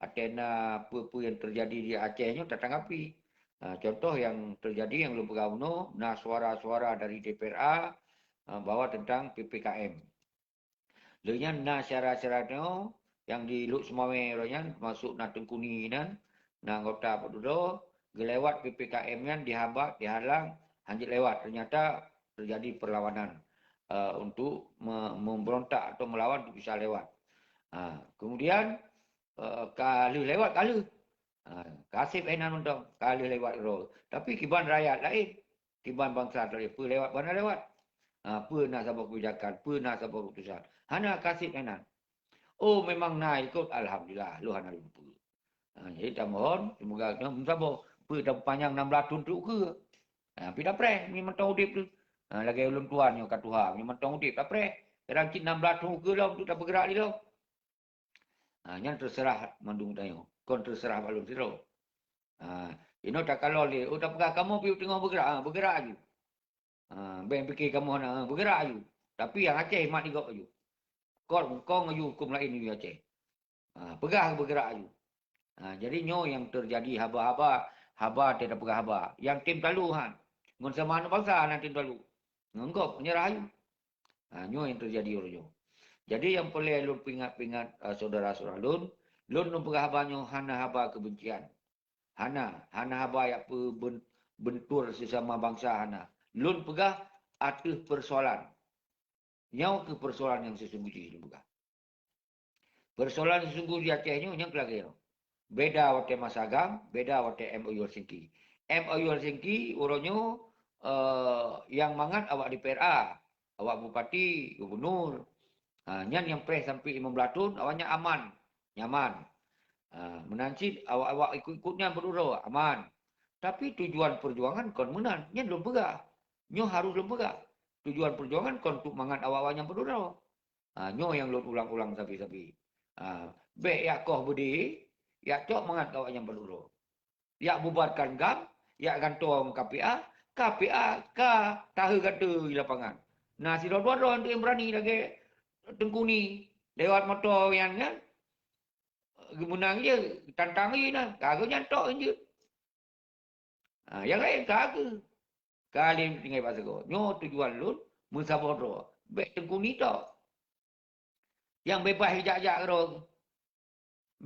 ateueh na peue-peue nyang teujadi di Aceh nyoe tatanggapi. Ha, contoh nyang teujadi nyang lôn peugah bunoe, na suara-suara dari D P R A, ha, bahwa tentang P P K M. Lé nyan na syarat-syarat nyoe nyang di Lhokseumawe uroe nyan, teumasok na Teungku Ni nyan, na anggota Pak Dudoe, geulewat P P K M nyan dihambat, dihalang, hanjeuet lewat. Ternyata terjadi perlawanan, eh, untuk me-, memberontak atau melawan untuk bisa lewat. Ha, kemudian, eh, ka lheueh lewat, ka lheueh. Ha, kaseb inan mantong, ka lheueh lewat uroe. Tapi kiban rakyat laén, kiban bansa laén, peue lewat, hana lewat. Ha, peue na saboh keubijakan, peue na saboh keuputusan. Hana kaseb inan. Oh, memang na ikot, alhamdulillah, lôn hana lôn peue. Ha, jadi tamohon, semoga meusaboh, peue tapanyang nam blah thon teuk ukeue. Ha, pi tapreh, meunyoe mantong udeb tu. Ha, lagèe ulôn tuan nyoe ka tuha, meunyoe mantong udeb tapreh. Kadang cit nam blah thon ukeue lom, untuk tapeugerak lé lom. Ha, nyan teuseurah mandum tanyoe. Kon teuseurah bak lôn sidroe. Ha, inoe takalon lé, oh, tapeugah kamoe pih teungoh beugerak, ha, beugerak aju. Ha, bèk pike kamoe hana, ha, beugerak aju. Tapi nyang Aceh mat digop aju. Kon, kon aju hukôm laén aju Aceh. Ha, peugah beugerak aju. Ha, jadi nyoe nyang teujadi haba-haba, haba teuh tapeugah haba. Nyang tem talu han. Ngon sama aneuk bansa hana tem talu. Ngon gob meunyeurah aju. Ha, nyoe nyang teujadi uroe nyoe. Jadi nyang peureulèe lôn peuingat-peuingat, eh, syedara-syedara lôn, lôn, lôn peugah haba nyoe hana haba keubencian. Hana, hana haba jak peuben-, bentur sesama bansa hana. Lôn peugah ateueh peusoalan. Nyoe keuh peusoalan nyang seusunggoh jih lôn peugah. Peusoalan seusunggoh di Aceh nyoe nyang keu lagèe nyoe. Beda watèe masa GAM, beda watèe M O U Helsinki. M O U Helsinki uroe nyoe, eh, nyang mangat awak D P R A, awak bupati, gubernur. Ha, nyan nyang preh sampoe limong blah thon, awaknyan aman, nyaman. Ha, meunan cit awak-awak ikot-ikot nyan padub droe, aman. Tapi tujuan peujuangan kon meunan, nyan lôn peugah. Nyoe harôh lôn peugah. Tujuan peujuangan kon untuk mangat awak-awak nyan padub droe. Ha, nyoe nyang lôn ulang-ulang sabe-sabe. Ha, bèk jak koh beudé, jak cok mangat awak nyan padub droe. Jak bubarkan GAM, jak gantoe ngon K P A, K P A ka tahe gata di lapangan. Na sidroe dua droe nyang beurani lagèe Teungku Ni, lewat moto nyan kan. Geumeunang jih, tantang jih na. Ka geuh nyan tok jeuet. Ha, nyang laén ka geuh. Ka lé tinggai bak sigoe. Nyoe tujuan lôn meusaboh droe. Bèk Teungku Ni tok. Nyang beubaih jak-jak droe.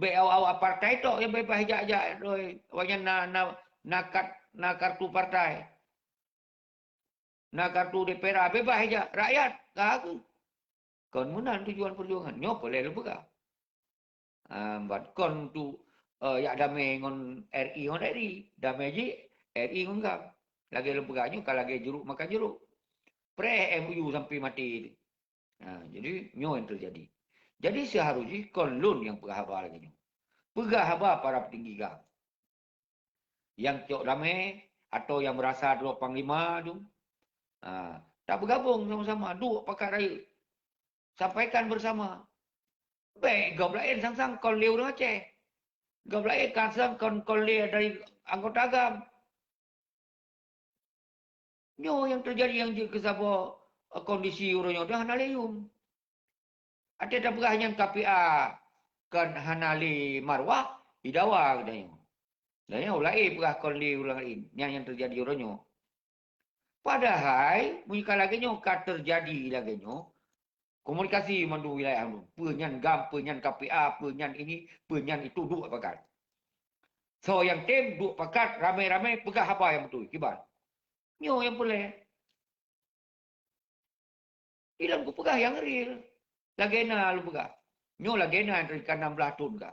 Bèk awak-awak partai tok nyang beubaih jak-jak droe. Awaknyan na, na, na kat-, na kartu partai. Na kartu D P R A, beubaih jak. Rakyat, ka geuh. Kon meunan tujuan peujuangan. Nyoe peureulèe lôn peugah. Ah, ban kon untuk, eh, jak damé ngon R I ngon R I. Damé jih R I ngon GAM. Lagèe lôn peugah nyoe ka lagèe juruk makan juruk. Preh M O U sampoe maté. Ha, jadi nyoe nyang teujadi. Jadi seuharôh jih kon lôn nyang peugah haba lagèe nyoe. Peugah haba para peutinggi GAM. Nyang cok damé atau nyang meurasa droe panglima tu, ha, tabeugabong sama-sama, duek pakat rayeuk. Sampaikan bersama. Bèk gob laén sang-sang kon lé ureueng Aceh. Gob laén sang-sang kon, kon lé dari anggota GAM. Nyoe nyang teujadi nyang jeuet keu saboh, eh, kondisi uroe nyoe teuh hana lé yum. Watèe tapeugah nyan K P A kon hana lé marwah, idawa geutanyoe. Dan nyoe ulèe peugah kon lé ureueng laén, nyan nyang teujadi uroe nyoe. Padahai, meunyoe ka lagèe nyoe ka teujadi lagèe nyoe, komunikasi mandum wilayah mandum. Peue nyan GAM, peue nyan K P A, peue nyan ini, peue nyan itu, duek pakat. Soe nyang tem, duek pakat, ramé-ramé peugah haba nyang beutôi, kiban. Nyoe nyang peureulèe. Ilôn kupeugah nyang real. Lagèe na lôn peugah. Nyoe lagèe na nyang teuka nam blah thon ka.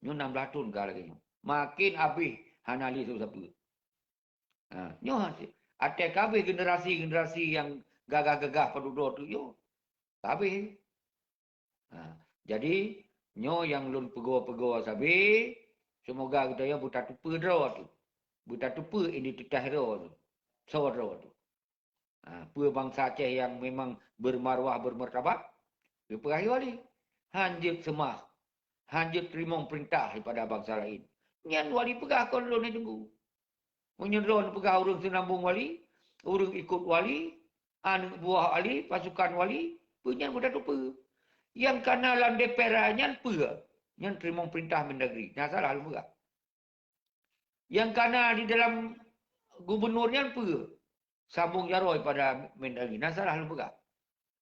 Nyoe nam blah thon ka lagèe nyoe. Maken abéh hana lé sapeue-sapeue. Ha, nyoe watèe ka abéh generasi-generasi nyang gagah-gagah padub droe tu nyoe. Ka abéh. Ha, jadi, nyoe nyang lôn peugoe-peugoe sabe, seumoga geutanyoe beutateupeue droe tu. Beutateupeue identitas droe tu. Soe droe tu. Ha, peue bansa Aceh nyang memang beumarwah, beumartabat? Geupeugah lé wali. Han jeuet seumah. Han jeuet teurimong peurintah daripada bansa laén. Nyan wali peugah kon lôn nyang teunggu. Meunyoe droeneuh peugah ureueng seunambong wali, ureueng ikot wali, aneuk buah wali, pasukan wali, peue nyan beutateupeue. Nyang kana lam D P R nyan peue? Nyan teurimong peurintah Mendagri. Na salah lôn peugah. Nyang kana di dalam gubernur nyan peue? Sambong jaroe pada Mendagri. Na salah lôn peugah.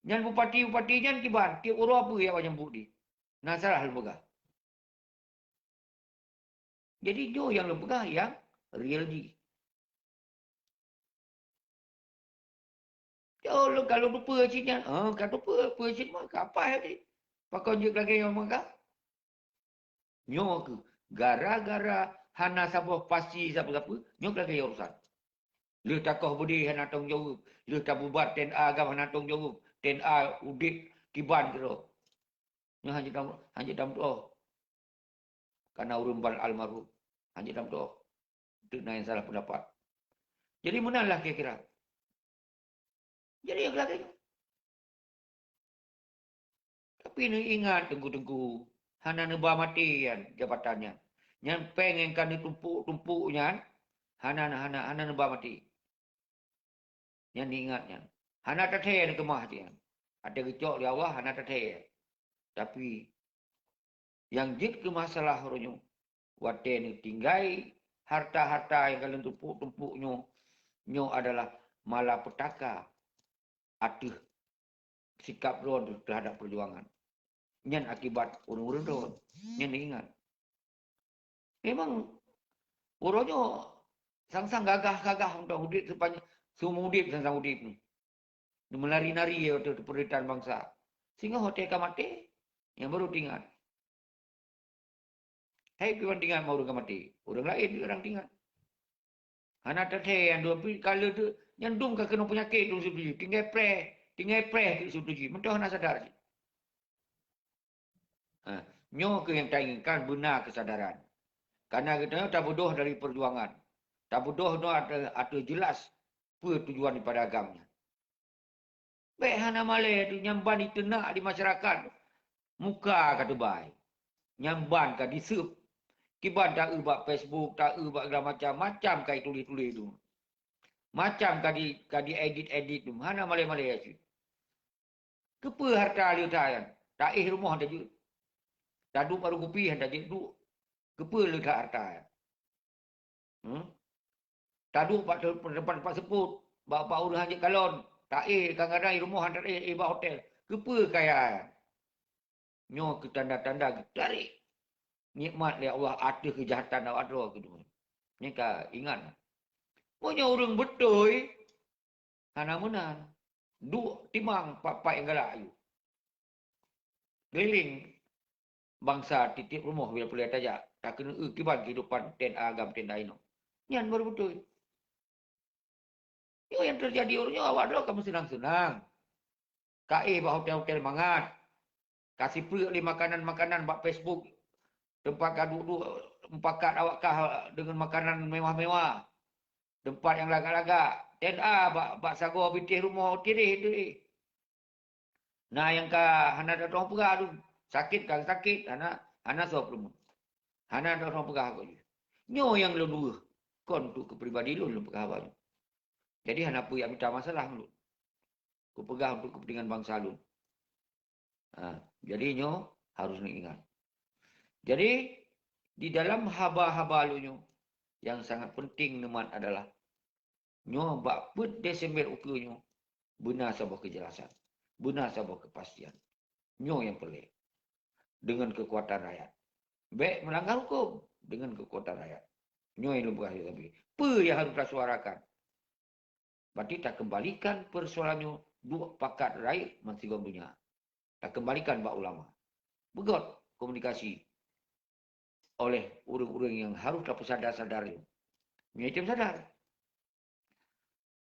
Nyan bupati-bupati nyan kiban, tiep uroe peue jak bak nyang bukdi. Na salah lôn peugah. Jadi nyoe nyang lôn peugah nyang real jih. Nyoe lôn ka lôn teupeue cit nyan, ha, ka teupeue, peue cit mah, ka paih tadi. Pakon jeuet lagèe nyang meuka? Nyoe keuh gara-gara hana saboh pasi sapeue-sapeue, nyoe keuh lagée urusan. Lheueh takoh beudé hana tanggung jaweueb, lheueh tabubar T N A agam hana tanggung jaweueb, T N A udeb kiban keudroe. Nyoe hanjeuet tam-, hanjeuet tameutuoh. Kana ureuëng ban almarhum, hanjeuet tameutuoh. Teuk na nyang salah peundapat. Jadi meunan lah kira-kira. Jadi nyang lagée nyoe. Tapi neuingat teungku-teungku, hana neuba maté nyan jabatan nyan. Nyan péng nyang ka neutumpuk-tumpuk nyan, hana, hana, hana neuba maté. Nyan neuingat nyan. Hana tathée neukeumah cit nyan. Até geucok lé Allah hana tathée. Tapi nyang jeuet keu masalah uroe nyoe, watée neutinggai harta-harta nyang ka lheueh tumpuk-tumpuk nyoe, nyoe adalah malapetaka ateueh sikap droe teuhadap peujuangan. Nyan akibat ureuëng-ureuëng droe. Nyan neuingat. Memang uroe nyoe sang-sang gagah-gagah untuk udeb sepanjang seumur udeb sang-sang udeb ni. Neumeulari-nari ateueh peurintah bansa. Singoh watée ka maté, nyang baru teuingat. Hai piwan teuingat ma ureuëng ka maté, ureuëng laén ureuëng teuingat. Hana tathée nyan dua pi kalau tu nyan dum ka keunoe peunyakét dum sibeutui jih. Tinggai preh, tinggai preh tu sibeutui jih. Meuntah hana sadar cit. Ha, nyoe keuh nyang tainginkan beuna keusadaran. Karena geutanyoe tabeudoh dari peujuangan. Tabeudoh nyoe ateueh, ateueh jelas peue tujuan daripada agam nyan. Bék hana malée tu nyang ban jiteunak di masyarakat muka ka teubai. Nyang ban ka diseup. Kiban ta-eu bak Facebook, ta-eu bak segala macam, macam ka jituléh-tuléh tu. Macam ka di, ka diedit-edit tu. Hana malée-malée cit. Keupeue harta leuta nyan? Taéh rumoh han tajeuet. Taduek warong kupi han tajeuet duek. Keupeue leuta harta nyan? Hmm? Taduek bak te-, teumpat-teumpat seupôt, bak, bak ureuëng han jeuet kalon, taéh kadang-kadang rumoh han taéh, éh bak hotel. Keupeue kaya nyan? Nyoe keuh tanda-tanda geutarek nikmat lé Allah ateueh keujahatan awak droe keudua. Nyan ka ingat. Meunyoe ureuëng beutôi, hana meunan. Duek timang pat-pat nyang galak ayue. Keliling bansa tieb-tieb rumoh bila peureulée tajak, takeuneuk eu kiban keuhidupan T N A agam T N A inoe. Nyan baru beutôi. Nyoe nyang teujadi uroe nyoe awak droe ka meuseunang-seunang. Ka éh bak hotel-hotel mangat. Ka sipreuk lé makanan-makanan bak Facebook. Teumpat ka duek-duek mupakat awak kah deungon makanan mewah-mewah. Teumpat nyang lagak-lagak. T N A bak, bak sagoe bitéh rumoh tiréh-tiréh. Na nyang ka hana tatueng peugah lom. Sakét ka sakét, hana, hana soe peurumoh. Hana tatueng peugah kok jih. Nyoe nyang lôn weueh, kon untuk keupribadi lôn, lôn peugah haba nyoe. Jadi hana peue jak mita masalah ngon lôn. Kupeugah untuk keupeuntengan bansa lôn. Ha, jadi nyoe harus neuingat. Jadi, di dalam haba-haba lôn nyoe, nyang sangat penting neumat adalah nyoe bak peuet Desember ukeue nyoe, beuna saboh keujelasan, beuna saboh keupastian. Nyoe nyang peureulée. Deungon keukuatan rakyat. Bék meulanggar huköm deungon keukuatan rakyat. Nyoe nyang lôn peugah lé sabe. Peue nyang harôh tasuarakan? Berarti takeumbalikan peusoalan nyoe duek pakat rayeuk bansigom donya. Takeumbalikan bak ulama. Beugöt komunikasi oleh ureuëng-ureuëng nyang harôh tapeusadar-sadar nyoe. Meunyoe item sadar.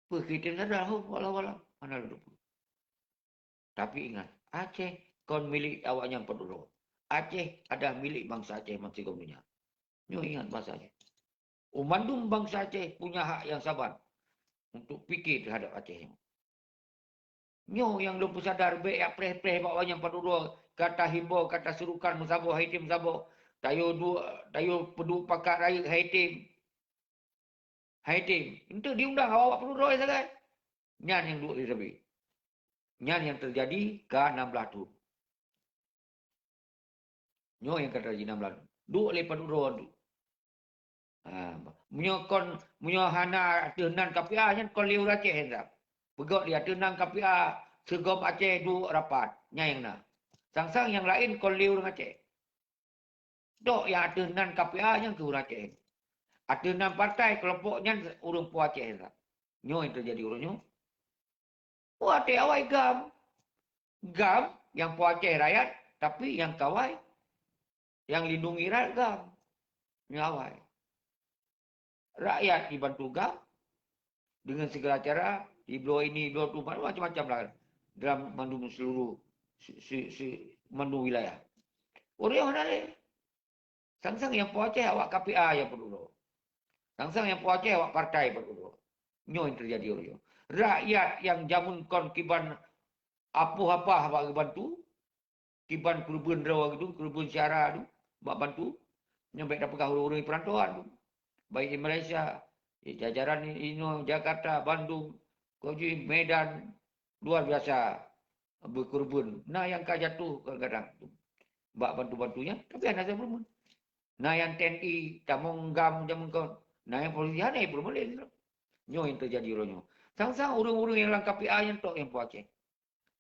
Peue keu item sadar, ho, walau-walau, hana lôn teupeue. Tapi ingat, Aceh kon milék awaknyan padum droe. Aceh adalah milék bansa Aceh bansigom donya. Nyoe ingat bahasa Aceh. Bandum bansa Aceh punya hak yang saban untuk pikir terhadap Aceh nyoe. Nyoe nyang lôn peusadar bék jak preh-preh bak awaknyan padum droe, ka tahimbau, ka tasurukan meusaboh hai item saboh, tayue duek, tayue peuduek pakat rayeuk hai item. Hai item, enteuk diundang awak-awak padum droe sagai. Nyan nyang duek lé sabe. Nyan nyang teujadi ka nam blaih thon. Nyoe nyang ka teujadi nam blaih thon. Duek lé padum droe duek. Ha, meunyoe kon, meunyoe hana ateueh nan K P A nyan kon lé ureuëng Aceh nyan. Peugöt lé ateueh nan K P A sigom Aceh duek rapat. Nyan nyang na. Sang-sang nyang laén kon lé ureuëng Aceh. Dok nyang ateueh nan K P A nyan keuh ureuëng Aceh. Ateueh nan partai, keulompok nyan ureuëng Po Aceh that. Nyoe nyang teujadi uroe nyoe. Watée awai GAM. GAM nyang Po Aceh rakyat, tapi nyang kawai Nyang lindungi rakyat GAM. Nyoe awai. Rakyat dibantu GAM dengan segala cara, dibloe ini, dibloe tu, macam-macam lah dalam mandum seluruh si, si, si mandum wilayah. Ureuëng hana lé. Sang-sang nyang po Aceh awak KPA nyang peuduek droe. Sang-sang nyang po Aceh awak partai peuduek droe. Nyoe nyang teujadi ureuëng nyoe. Rakyat nyang jameun kon kiban apoh apah bak geubantu, kiban keureubeuen droe geudu, keureubeuen syara tu, bak bantu. Nyoe bék tapeugah ureuëng-ureuëng perantauan tu. Baik di Malaysia, di jajaran inoe Jakarta, Bandung, Kojuih, Medan, luar biasa beukeureubeuen. Na nyang ka jatuh kadang-kadang tu bak bantu-bantu nyan, tapi hana sapeue pun. Na nyang TNI, tamong GAM jameun kon, na nyang polisi hana peureulée. Nyoe nyang teujadi uroe nyoe. Sang-sang ureuëng-ureuëng nyang lam KPA nyan tok nyang po Aceh.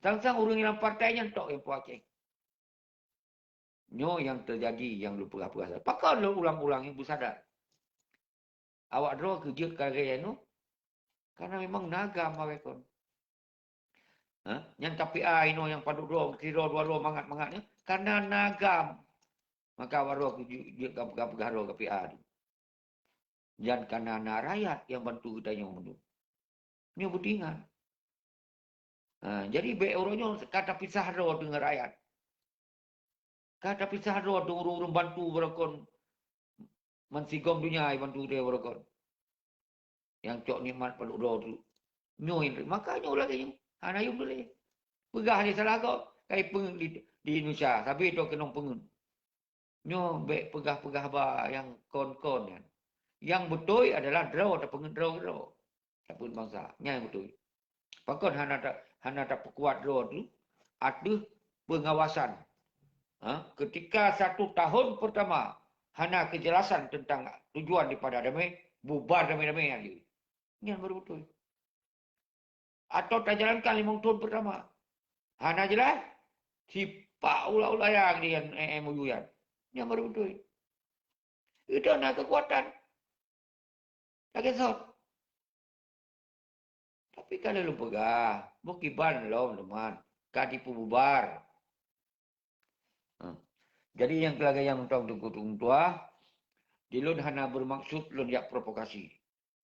Sang-sang ureuëng nyang lam partai nyan tok nyang po Aceh. Nyoe nyang teujadi nyang lôn peugah-peugah. Pakon lôn ulang-ulang nyang beusadar. Awak droe keu jeuet ka lagée nyoe, karena memang na GAM awai kon. Ha? Nyan KPA inoe nyang padub droe, sidroe dua droe mangat-mangat nyoe, karena na GAM. Maka awak droe keu jeuet, jeuet ka peugah-peugah droe KPA tu. Nyan karena na rakyat nyang bantu geutanyoe tu. Nyoe beutingan. Ha, jadi bék uroe nyoe ka tapisah droe deungon rakyat. Ka tapisah droe deungon ureuëng-ureuëng bantu barokon, mansigom donya bantu droe barokon. Nyang cok nikmat padub droe tu. Nyoe nyang, maka nyoe lagée nyoe. Hana yum lé. Peugah lé salah gob, kai peungeut di, di Indonesia, sabe toe keunong peungeut. Nyoe bék peugah-peugah haba nyang kon-kon nyan. Nyang beutôi adalah droe tapeungeut droe keudroe. Tapeungeut bansa. Nyan nyang beutôi. Pakon hana ta-, hana tapeukuat droe tu ateueh pengawasan. Ha? Ketika satu tahun pertama hana kejelasan tentang tujuan daripada damai, bubar damai-damai aja. Nyan baru beutôi. Atau tajalankan limong thon pertama. Hana jeulaih, sipak ulah-ulah nyang di M O U nyan. Nyan baru beutôi. Itu na kekuatan. Lagée sot. Tapi ka lheueh lôn peugah, meukiban lom teuma ka jipeububar. Ha. Jadi nyang keu lagée nyan mantong teungku-teungku tuha, di lôn hana beumaksud lôn jak provokasi.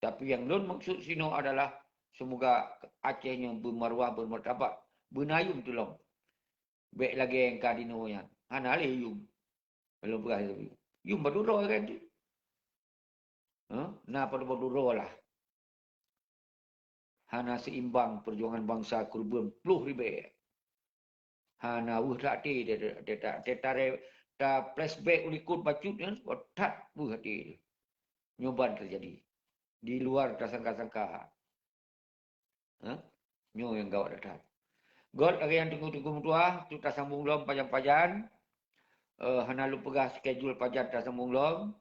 Tapi nyang lôn maksud sinoe adalah semoga Aceh nyoe beumaruah, beumartabat, beuna yum tulông. Bék lagée nyang ka dinoe nyan. Hana lé yum. Lôn peugah lagée yum padub droe kan tu. Ha? Na padub droe lah. Hana seimbang perjuangan bangsa keureubeuen ploh ribée. Hana weueh that até, ta, ta, ta, ta, ta, ta flashback u likot bacut nyan, that weueh até. Nyoe ban teujadi. Di luar tasangka-sangka. Ha? Nyoe nyang gawat that. Göt lagée nyang teungku-teungku meutuah, tu tasambong lom pajan-pajan. Eh, hana lôn peugah schedule pajan tasambong lom.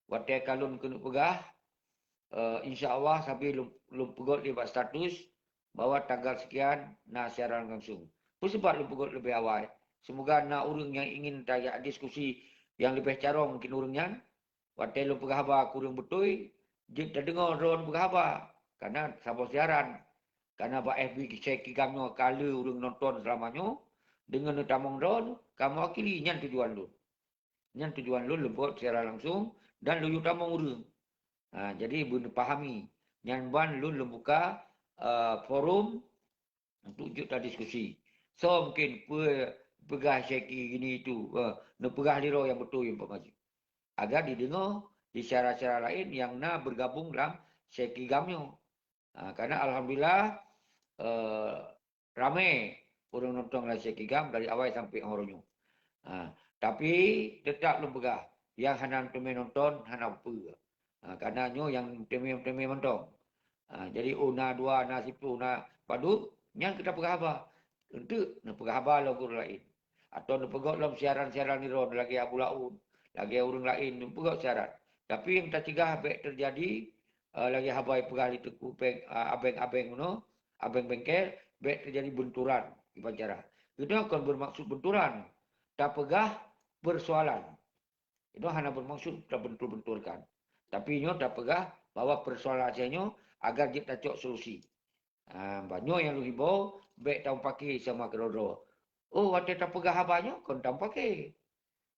Watée ka lôn keuneuk peugah, eh, insya Allah sabe lôn, lôn peugöt lé bak status bahwa tanggal sekian na siaran langsung. Peue sabab lôn peugöt leubeh awai? Semoga na ureuëng nyang ingin tajak diskusi nyang leubeh carông mungkin ureuëng nyan. Watée lôn peugah haba kureueng beutôi, jeuet tadeungoe droe peugah haba. Karena saboh siaran. Karena bak F B Syekh Kigam nyoe ka le ureuëng nonton seulama nyoe, deungon neutamong droe, ka mewakili, nyan tujuan lôn. Nyan tujuan lôn leumbot siaran langsung dan lôn yue tamong ureuëng. Ha, jadi beuneupahaman. Nyan ban lôn leubuka, eh, forum untuk jeuet tadiskusi. Soe mungkin peue peugah Syeki gini itu, eh, neupeugah lé droe nyang beutôi umpama jih. Agar dideungoe di syara-syara laén nyang na beugabong lam Syeki Gam nyoe. Ha, karena alhamdulillah, eh, ramé ureuëng nonton lam Syeki Gam dari awai sampai uroe nyoe. Ha, tapi tetap lôn peugah, nyang hana teumé nonton hana peue. Ha, karena nyoe nyang teumé-teumé mantong. Ha, jadi oh na dua, na siploh, na padub, nyan kita peugah haba. Enteuk neupeugah haba lom ureuëng laén. Atau neupeugöt lom siaran-siaran droe lagée Abu Laun, lagée ureuëng laén neupeugöt siaran. Tapi nyang tacegah bék teujadi, eh, lagée haba peugah lé Teungku Peng, eh, abeng-abeng meunoe, abeng bengkel, bék teujadi benturan di bancara. Itu kon bermaksud benturan. Tapeugah persoalan. Itu hana bermaksud tabentur-benturkan. Tapi nyoe tapeugah bahwa persoalan Aceh nyoe agar jeuet tacok solusi. Ha, bah nyoe nyang lôn himbau, bék tameupaké sama keudroe-droe. Oh, watée tapeugah haba nyoe kon tameupaké.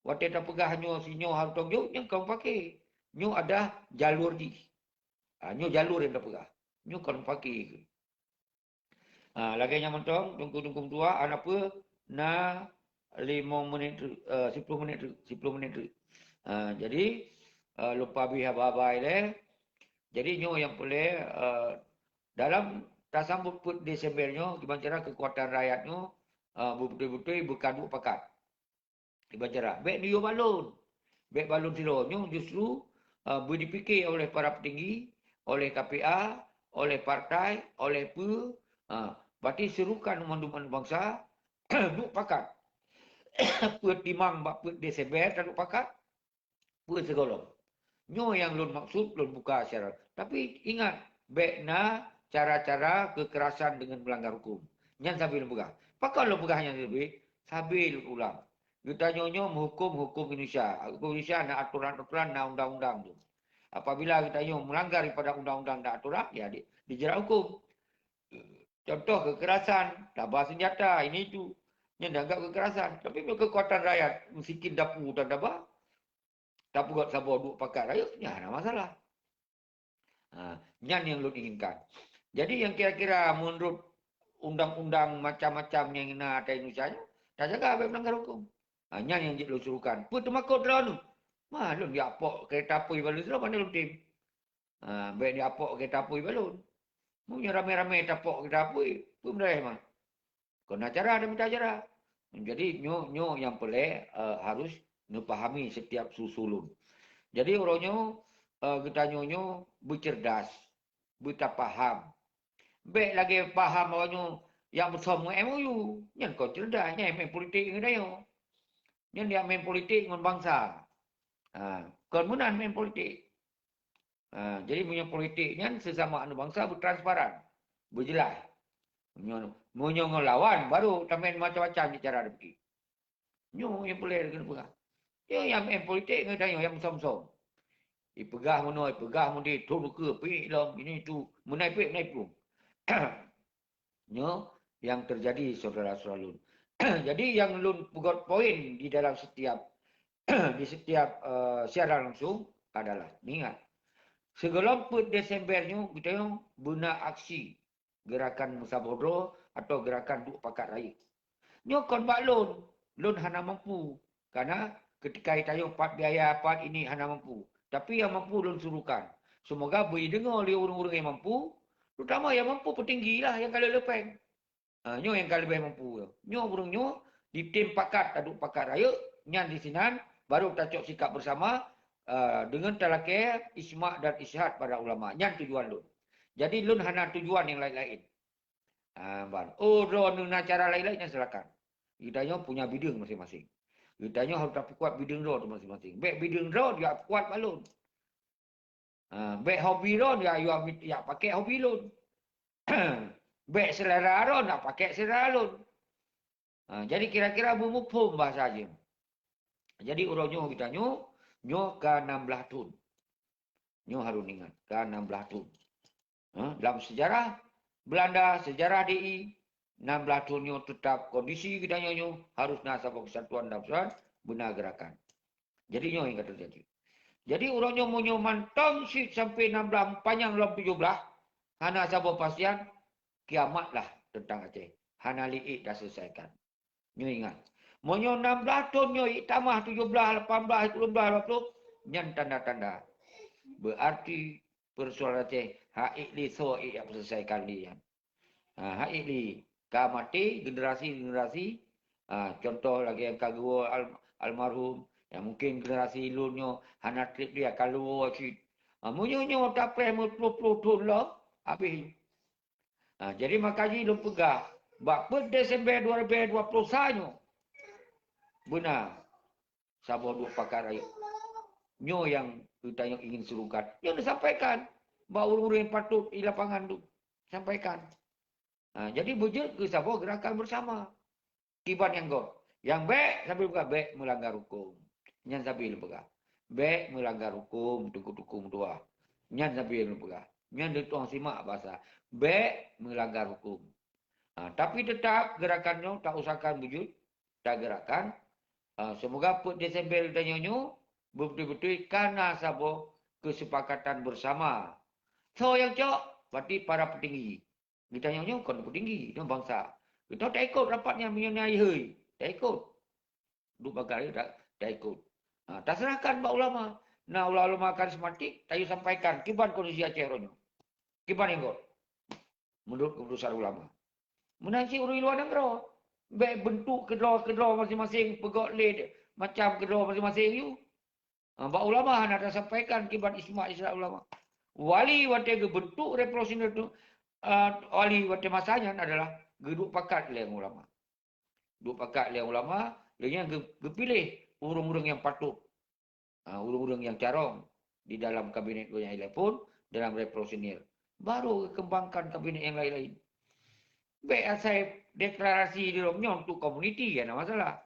Watée tapeugah nyoe sinyoe harôh tanggung jaweueb, nyan kon paké. Nyoe adalah jalur jih. Ha, nyoe jalur nyang tapeugah. Nyoe kon paké keu. Ha, lagée nyan mantong, teungku-teungku meutuah, hana peue, na limong menit teuk, eh, siploh menit teuk, siploh menit teuk. Ha, jadi, eh, lupa bri haba-haba ilée. Jadi nyoe nyang peureulée, eh, dalam tasambot peuet Desember nyoe, kiban cara keukuatan rakyat nyoe, eh, beutôi-beutôi beukaduek pakat. Iban cara, bék neuyue balon. Bék balon sidroe nyoe justru, a, beudipike oleh para peutinggi, oleh K P A, oleh partai, oleh peue, a, berarti serukan mandum aneuk bansa, duek pakat. Peuet limong bak peuet Desember taduek pakat, peuet sigohlom. Nyoe nyang lôn maksud, lôn buka secara. Tapi ingat, bék na cara-cara kekerasan dengan melanggar hukum. Nyan sabe lôn peugah. Pakon lôn peugah nyan sabe? Sabe lôn ulang. Geutanyoe nyoe meuhuköm huköm Indonesia. Huköm Indonesia na aturan-aturan, na undang-undang tu. Apabila geutanyoe melanggar daripada undang-undang dan aturan, ya di, dijerat hukum. Contoh kekerasan, taba senjata, ini itu. Nyan dianggap kekerasan. Tapi bila kekuatan rakyat, meusikin dapu dan taba, tapeugöt saboh duek pakat rayeuk, nyan hana masalah. Ha, nyan nyang lôn inginkan. Jadi nyang kira-kira meunurot undang-undang macam-macam nyang na ateueh Indonesia nyoe, tajaga bék melanggar huköm. Ha, nyan nyang jeuet lôn suruhkan. Peue teumakot droeneuh? Ma lôn jak pok keureta apui bak lôn sidroe, pane lôn tem. Ha, bék jak pok keureta apui bak lôn. Meunyoe ramé-ramé tapok keureta apui, peue meudaleh ma? Kon na cara dan mita cara. Jadi nyoe, nyoe nyang peureulée, eh, harus neupahami setiap su-, su lôn. Jadi uroe nyoe, eh, geutanyoe nyoe beucerdas, beutapaham. Bék lagée paham awak nyoe nyang beusöm ngon M O U. Nyan kon cerdas, nyan main politik ngon geutanyoe. Nyan nyang main politik ngon bansa. Ha, kon meunan main politik. Ha, jadi meunyoe politik nyan sesama aneuk bansa beutransparan, beujeulaih. Meunyoe, meunyoe ngon lawan, baru tamén macam-macam cara dipike. Nyoe nyang peureulée keuneuk peugah. Nyoe nyang main politik ngon tanyoe nyang meusöm-söm. Ipeugah meunoe, ipeugah meudeh, thon ukeue, piek lom, ini itu, meunai piek, meunai plueng. Nyoe nyang teujadi, syedara-syedara lôn. Jadi nyang lôn peugöt poin di dalam setiap di setiap, eh, siaran langsung adalah, ingat, sigohlom peuet Desember nyoe geutanyoe beuna aksi gerakan meusaboh droe atau gerakan duek pakat rayeuk. Nyoe kon bak lôn, lôn hana mampu, karena keutika tanyoe pat biaya, pat ini hana mampu. Tapi nyang mampu lôn suruhkan. Semoga beuideungoe lé ureuëng-ureuëng nyang mampu, terutama nyang mampu peutinggi lah nyang ka lheueh leupeng. Ha, nyoe nyang ka leubeh mampu. Nyoe ureuëng nyoe ditem pakat, taduek pakat rayeuk, nyan disinan baru tacok sikap bersama, eh, deungon talakée ijma dan ijtihad para ulama. Nyan tujuan lôn. Jadi lôn hana tujuan nyang laén-laén. Ha, ban. Oh, droeneuh na cara laén-laén, nyan silakan. Geutanyoe punya bideueng masing-masing. Geutanyoe harôh tapeukuat bideueng droe teuh masing-masing. Bék bideueng droe jak peukuat bak lôn. Ha, bék hobi lôn, ya, ya, ya pakai hobi lôn. Bék selera lôn, ya pakai selera lôn. Ha, jadi kira-kira beumuphom bahasa jih. Jadi uroe nyoe geutanyoe, nyoe ka nam blaih thon. Nyoe harôh ingat, ka nam blaih thon. Ha, dalam sejarah Belanda, sejarah D I, nam blaih thon nyoe teutap kondisi geutanyoe nyoe harôh na saboh kesatuan dan persatuan, beuna gerakan. Jadi nyoe nyang ka teujadi. Jadi uroe nyoe meunyoe mantong cit sampoe nam blaih, panyang lom tujoh blaih, hana saboh pastian, kiamat lah teuntang Aceh. Hana lé ék taseuleusoikan. Nyoe ingat, meunyoe nam blaih thon nyoe jitamah tujoh blaih, lapan blaih, sikureueng blaih, dua ploh, nyan tanda-tanda. Berarti persoalan Aceh hana ék lé soe ék jak peuseuleusaikan lé nyan. Ha, hana ék lé. Ka maté generasi-generasi, ha, contoh lagée nyang ka geuwoe al-, almarhum, nyang mungken generasi lôn nyoe hana treb lé, ka luwoe cit. Ha, meunyoe nyoe tapreh meuploh-ploh thon lom, habéh. Ha, jadi maka jih lôn peugah, bak peuet Desember dua ribu dua puluh sa nyoe, beuna saboh duek pakat rayeuk. Nyoe nyang geutanyoe ingin suruhkan. Nyoe neusampaikan bak ureuëng-ureuëng nyang patut di lapangan tu. Sampaikan. Ha, jadi beujeuet keu saboh gerakan bersama. Kiban nyang göt. Nyang bék sabe peugah bék meulanggar huköm. Nyan sabe lôn peugah. Bék meulanggar huköm, teungku-teungku meutuah. Nyan sabe lôn peugah. Nyan lôn tuang simak bahasa. Bék meulanggar huköm. Ha, tapi teutap gerakan nyoe tausahakan beujeuet, tagerakan, Ah, seumoga peuet Desember tanyoe nyoe beutôi-beutôi kana saboh keusepakatan beusama. Soe nyang cok? Berarti para peutinggi. Geutanyoe nyoe kon peutinggi, nyoe bansa. Geutanyoe taikot rapat nyan meunyoe na iheuy, taikot. Duek bak gari ta-, taikot. Ha, taseurahkan bak ulama. Na ulama-ulama karismatik, tayue sampaikan kiban kondisi Aceh uroe nyoe. Kiban inggôt. Meunurot keuputosan ulama. Meunan cit ureuëng luwa nanggroe. Bék beuntuk keudroe-keudroe maséng-maséng, peugöt lé macam keudroe maséng-maséng yue. Ha, bak ulama hana tasampaikan kiban ijma ijtihad ulama. Wali watée geubeuntuk revolusioner tu, ah, wali watée masa nyan adalah geuduek pakat lé ulama. Duek pakat lé ulama, lheueh nyan geu-, geupiléh ureuëng-ureuëng nyang patôt. Ah, ureuëng-ureuëng nyang carông di dalam kabinet gobnyan ilée phon dalam revolusioner. Baru geukeumbangkan kabinet nyang laén-laén. Bék asai deklarasi di lom nyoe untuk komuniti, hana masalah.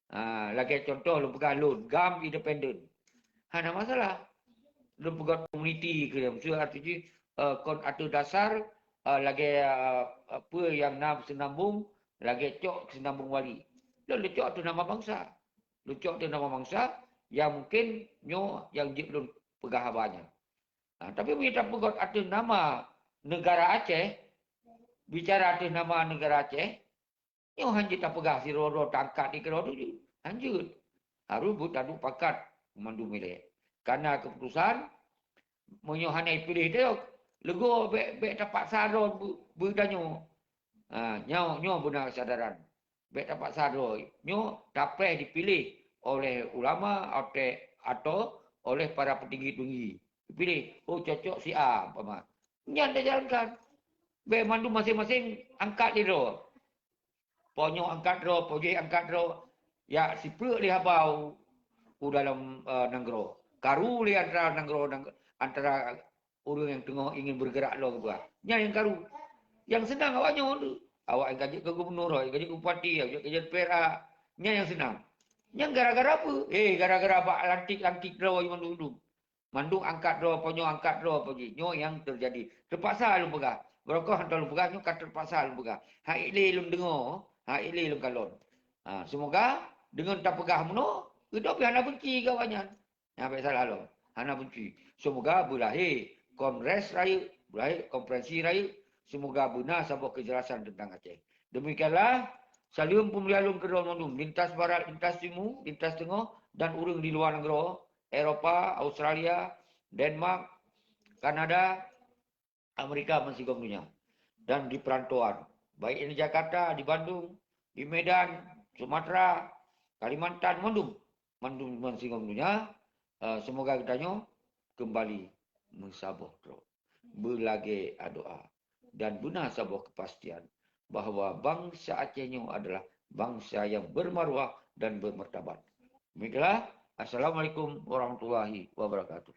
Ah, lagée contoh lôn peugah lôn, GAM independen. Hana masalah. Lôn peugah komuniti keu lôn. Maksud arti jih, eh, kon ateueh dasar, eh, lagée, eh, peue nyang na seunambong, lagée cok seunambong wali. Lôn leucok ateueh nama bansa. Leucok ateueh nama bansa, nyang mungken nyoe nyang jeuet lôn peugah haba nyan. Ha, tapi meunyoe tapeugöt ateueh nama neugara Aceh, bicara ateueh nama neugara Aceh, nyoe hana jeuet tapeugah sidroe-droe tangkat dikeue tu jeuet. Hana jeuet. Harôh beutaduek pakat mandum ilée. Kana keuputosan, meunyoe hana ipiléh teuh, leugo bék, bék tapaksa droe beu-, beutanyoe. Ha, nyoe, nyoe beuna keusadaran. Bék tapaksa droe. Nyoe tapreh dipiléh oleh ulama atau, atau oleh para peutinggi-tinggi. Dipiléh, oh cocok si A umpama. Nyan tajalankan. Bék mandum maséng-maséng angkat lé droe. Po nyoe angkat droe, po jéh angkat droe. Ya sipeuk lé haba u, u dalam, eh, nanggroe. Karu lé antara nanggroe, nang-, antara ureuëng nyang teungoh ingin bergerak lom keubah. Nyan nyang karu. Nyang seunang awak nyoe tu. Awak nyang ka jeuet keu gubunur, awak nyang ka jeuet keu bupati, awak nyang ka jeuet keu P R A. Nyan nyang seunang. Nyan gara-gara apa? Eh, gara-gara bak lantik-lantik droe mandum-dum. Mandum angkat droe, po nyoe angkat droe, po jih. Nyoe nyang teujadi. Teupaksa lôn peugah. Barokon hantom lôn peugah, nyoe ka teupaksa lôn peugah. Hak ilée lôn deungoe, hak ilée lôn kalon. Ha, seumoga deungon tapeugah meunoe, geutanyoe pih hana benci keu awak nyan. Nyang bék salah lom, hana benci. Seumoga beulahé kongres rayeuk, beulahé konferensi rayeuk, seumoga beuna saboh keujelasan teuntang Aceh. Demikianlah, saleuem peumulia lôn keudroe mandum, lintas barat, lintas timu, lintas teungoh, dan ureuëng di luwa nanggroe, Eropa, Australia, Denmark, Kanada, Amerika, bansigom donya, dan di perantauan, baik di Jakarta, di Bandung, di Medan, Sumatera, Kalimantan, mandum, mandum bansigom donya, eh, seumoga geutanyoe keumbali meusaboh droe, beulagée adoa, dan beuna saboh keupastian bahwa bansa Aceh nyoe adalah bansa nyang bermaruah dan bermartabat. Demikianlah, Assalamualaikum warahmatullahi wabarakatuh.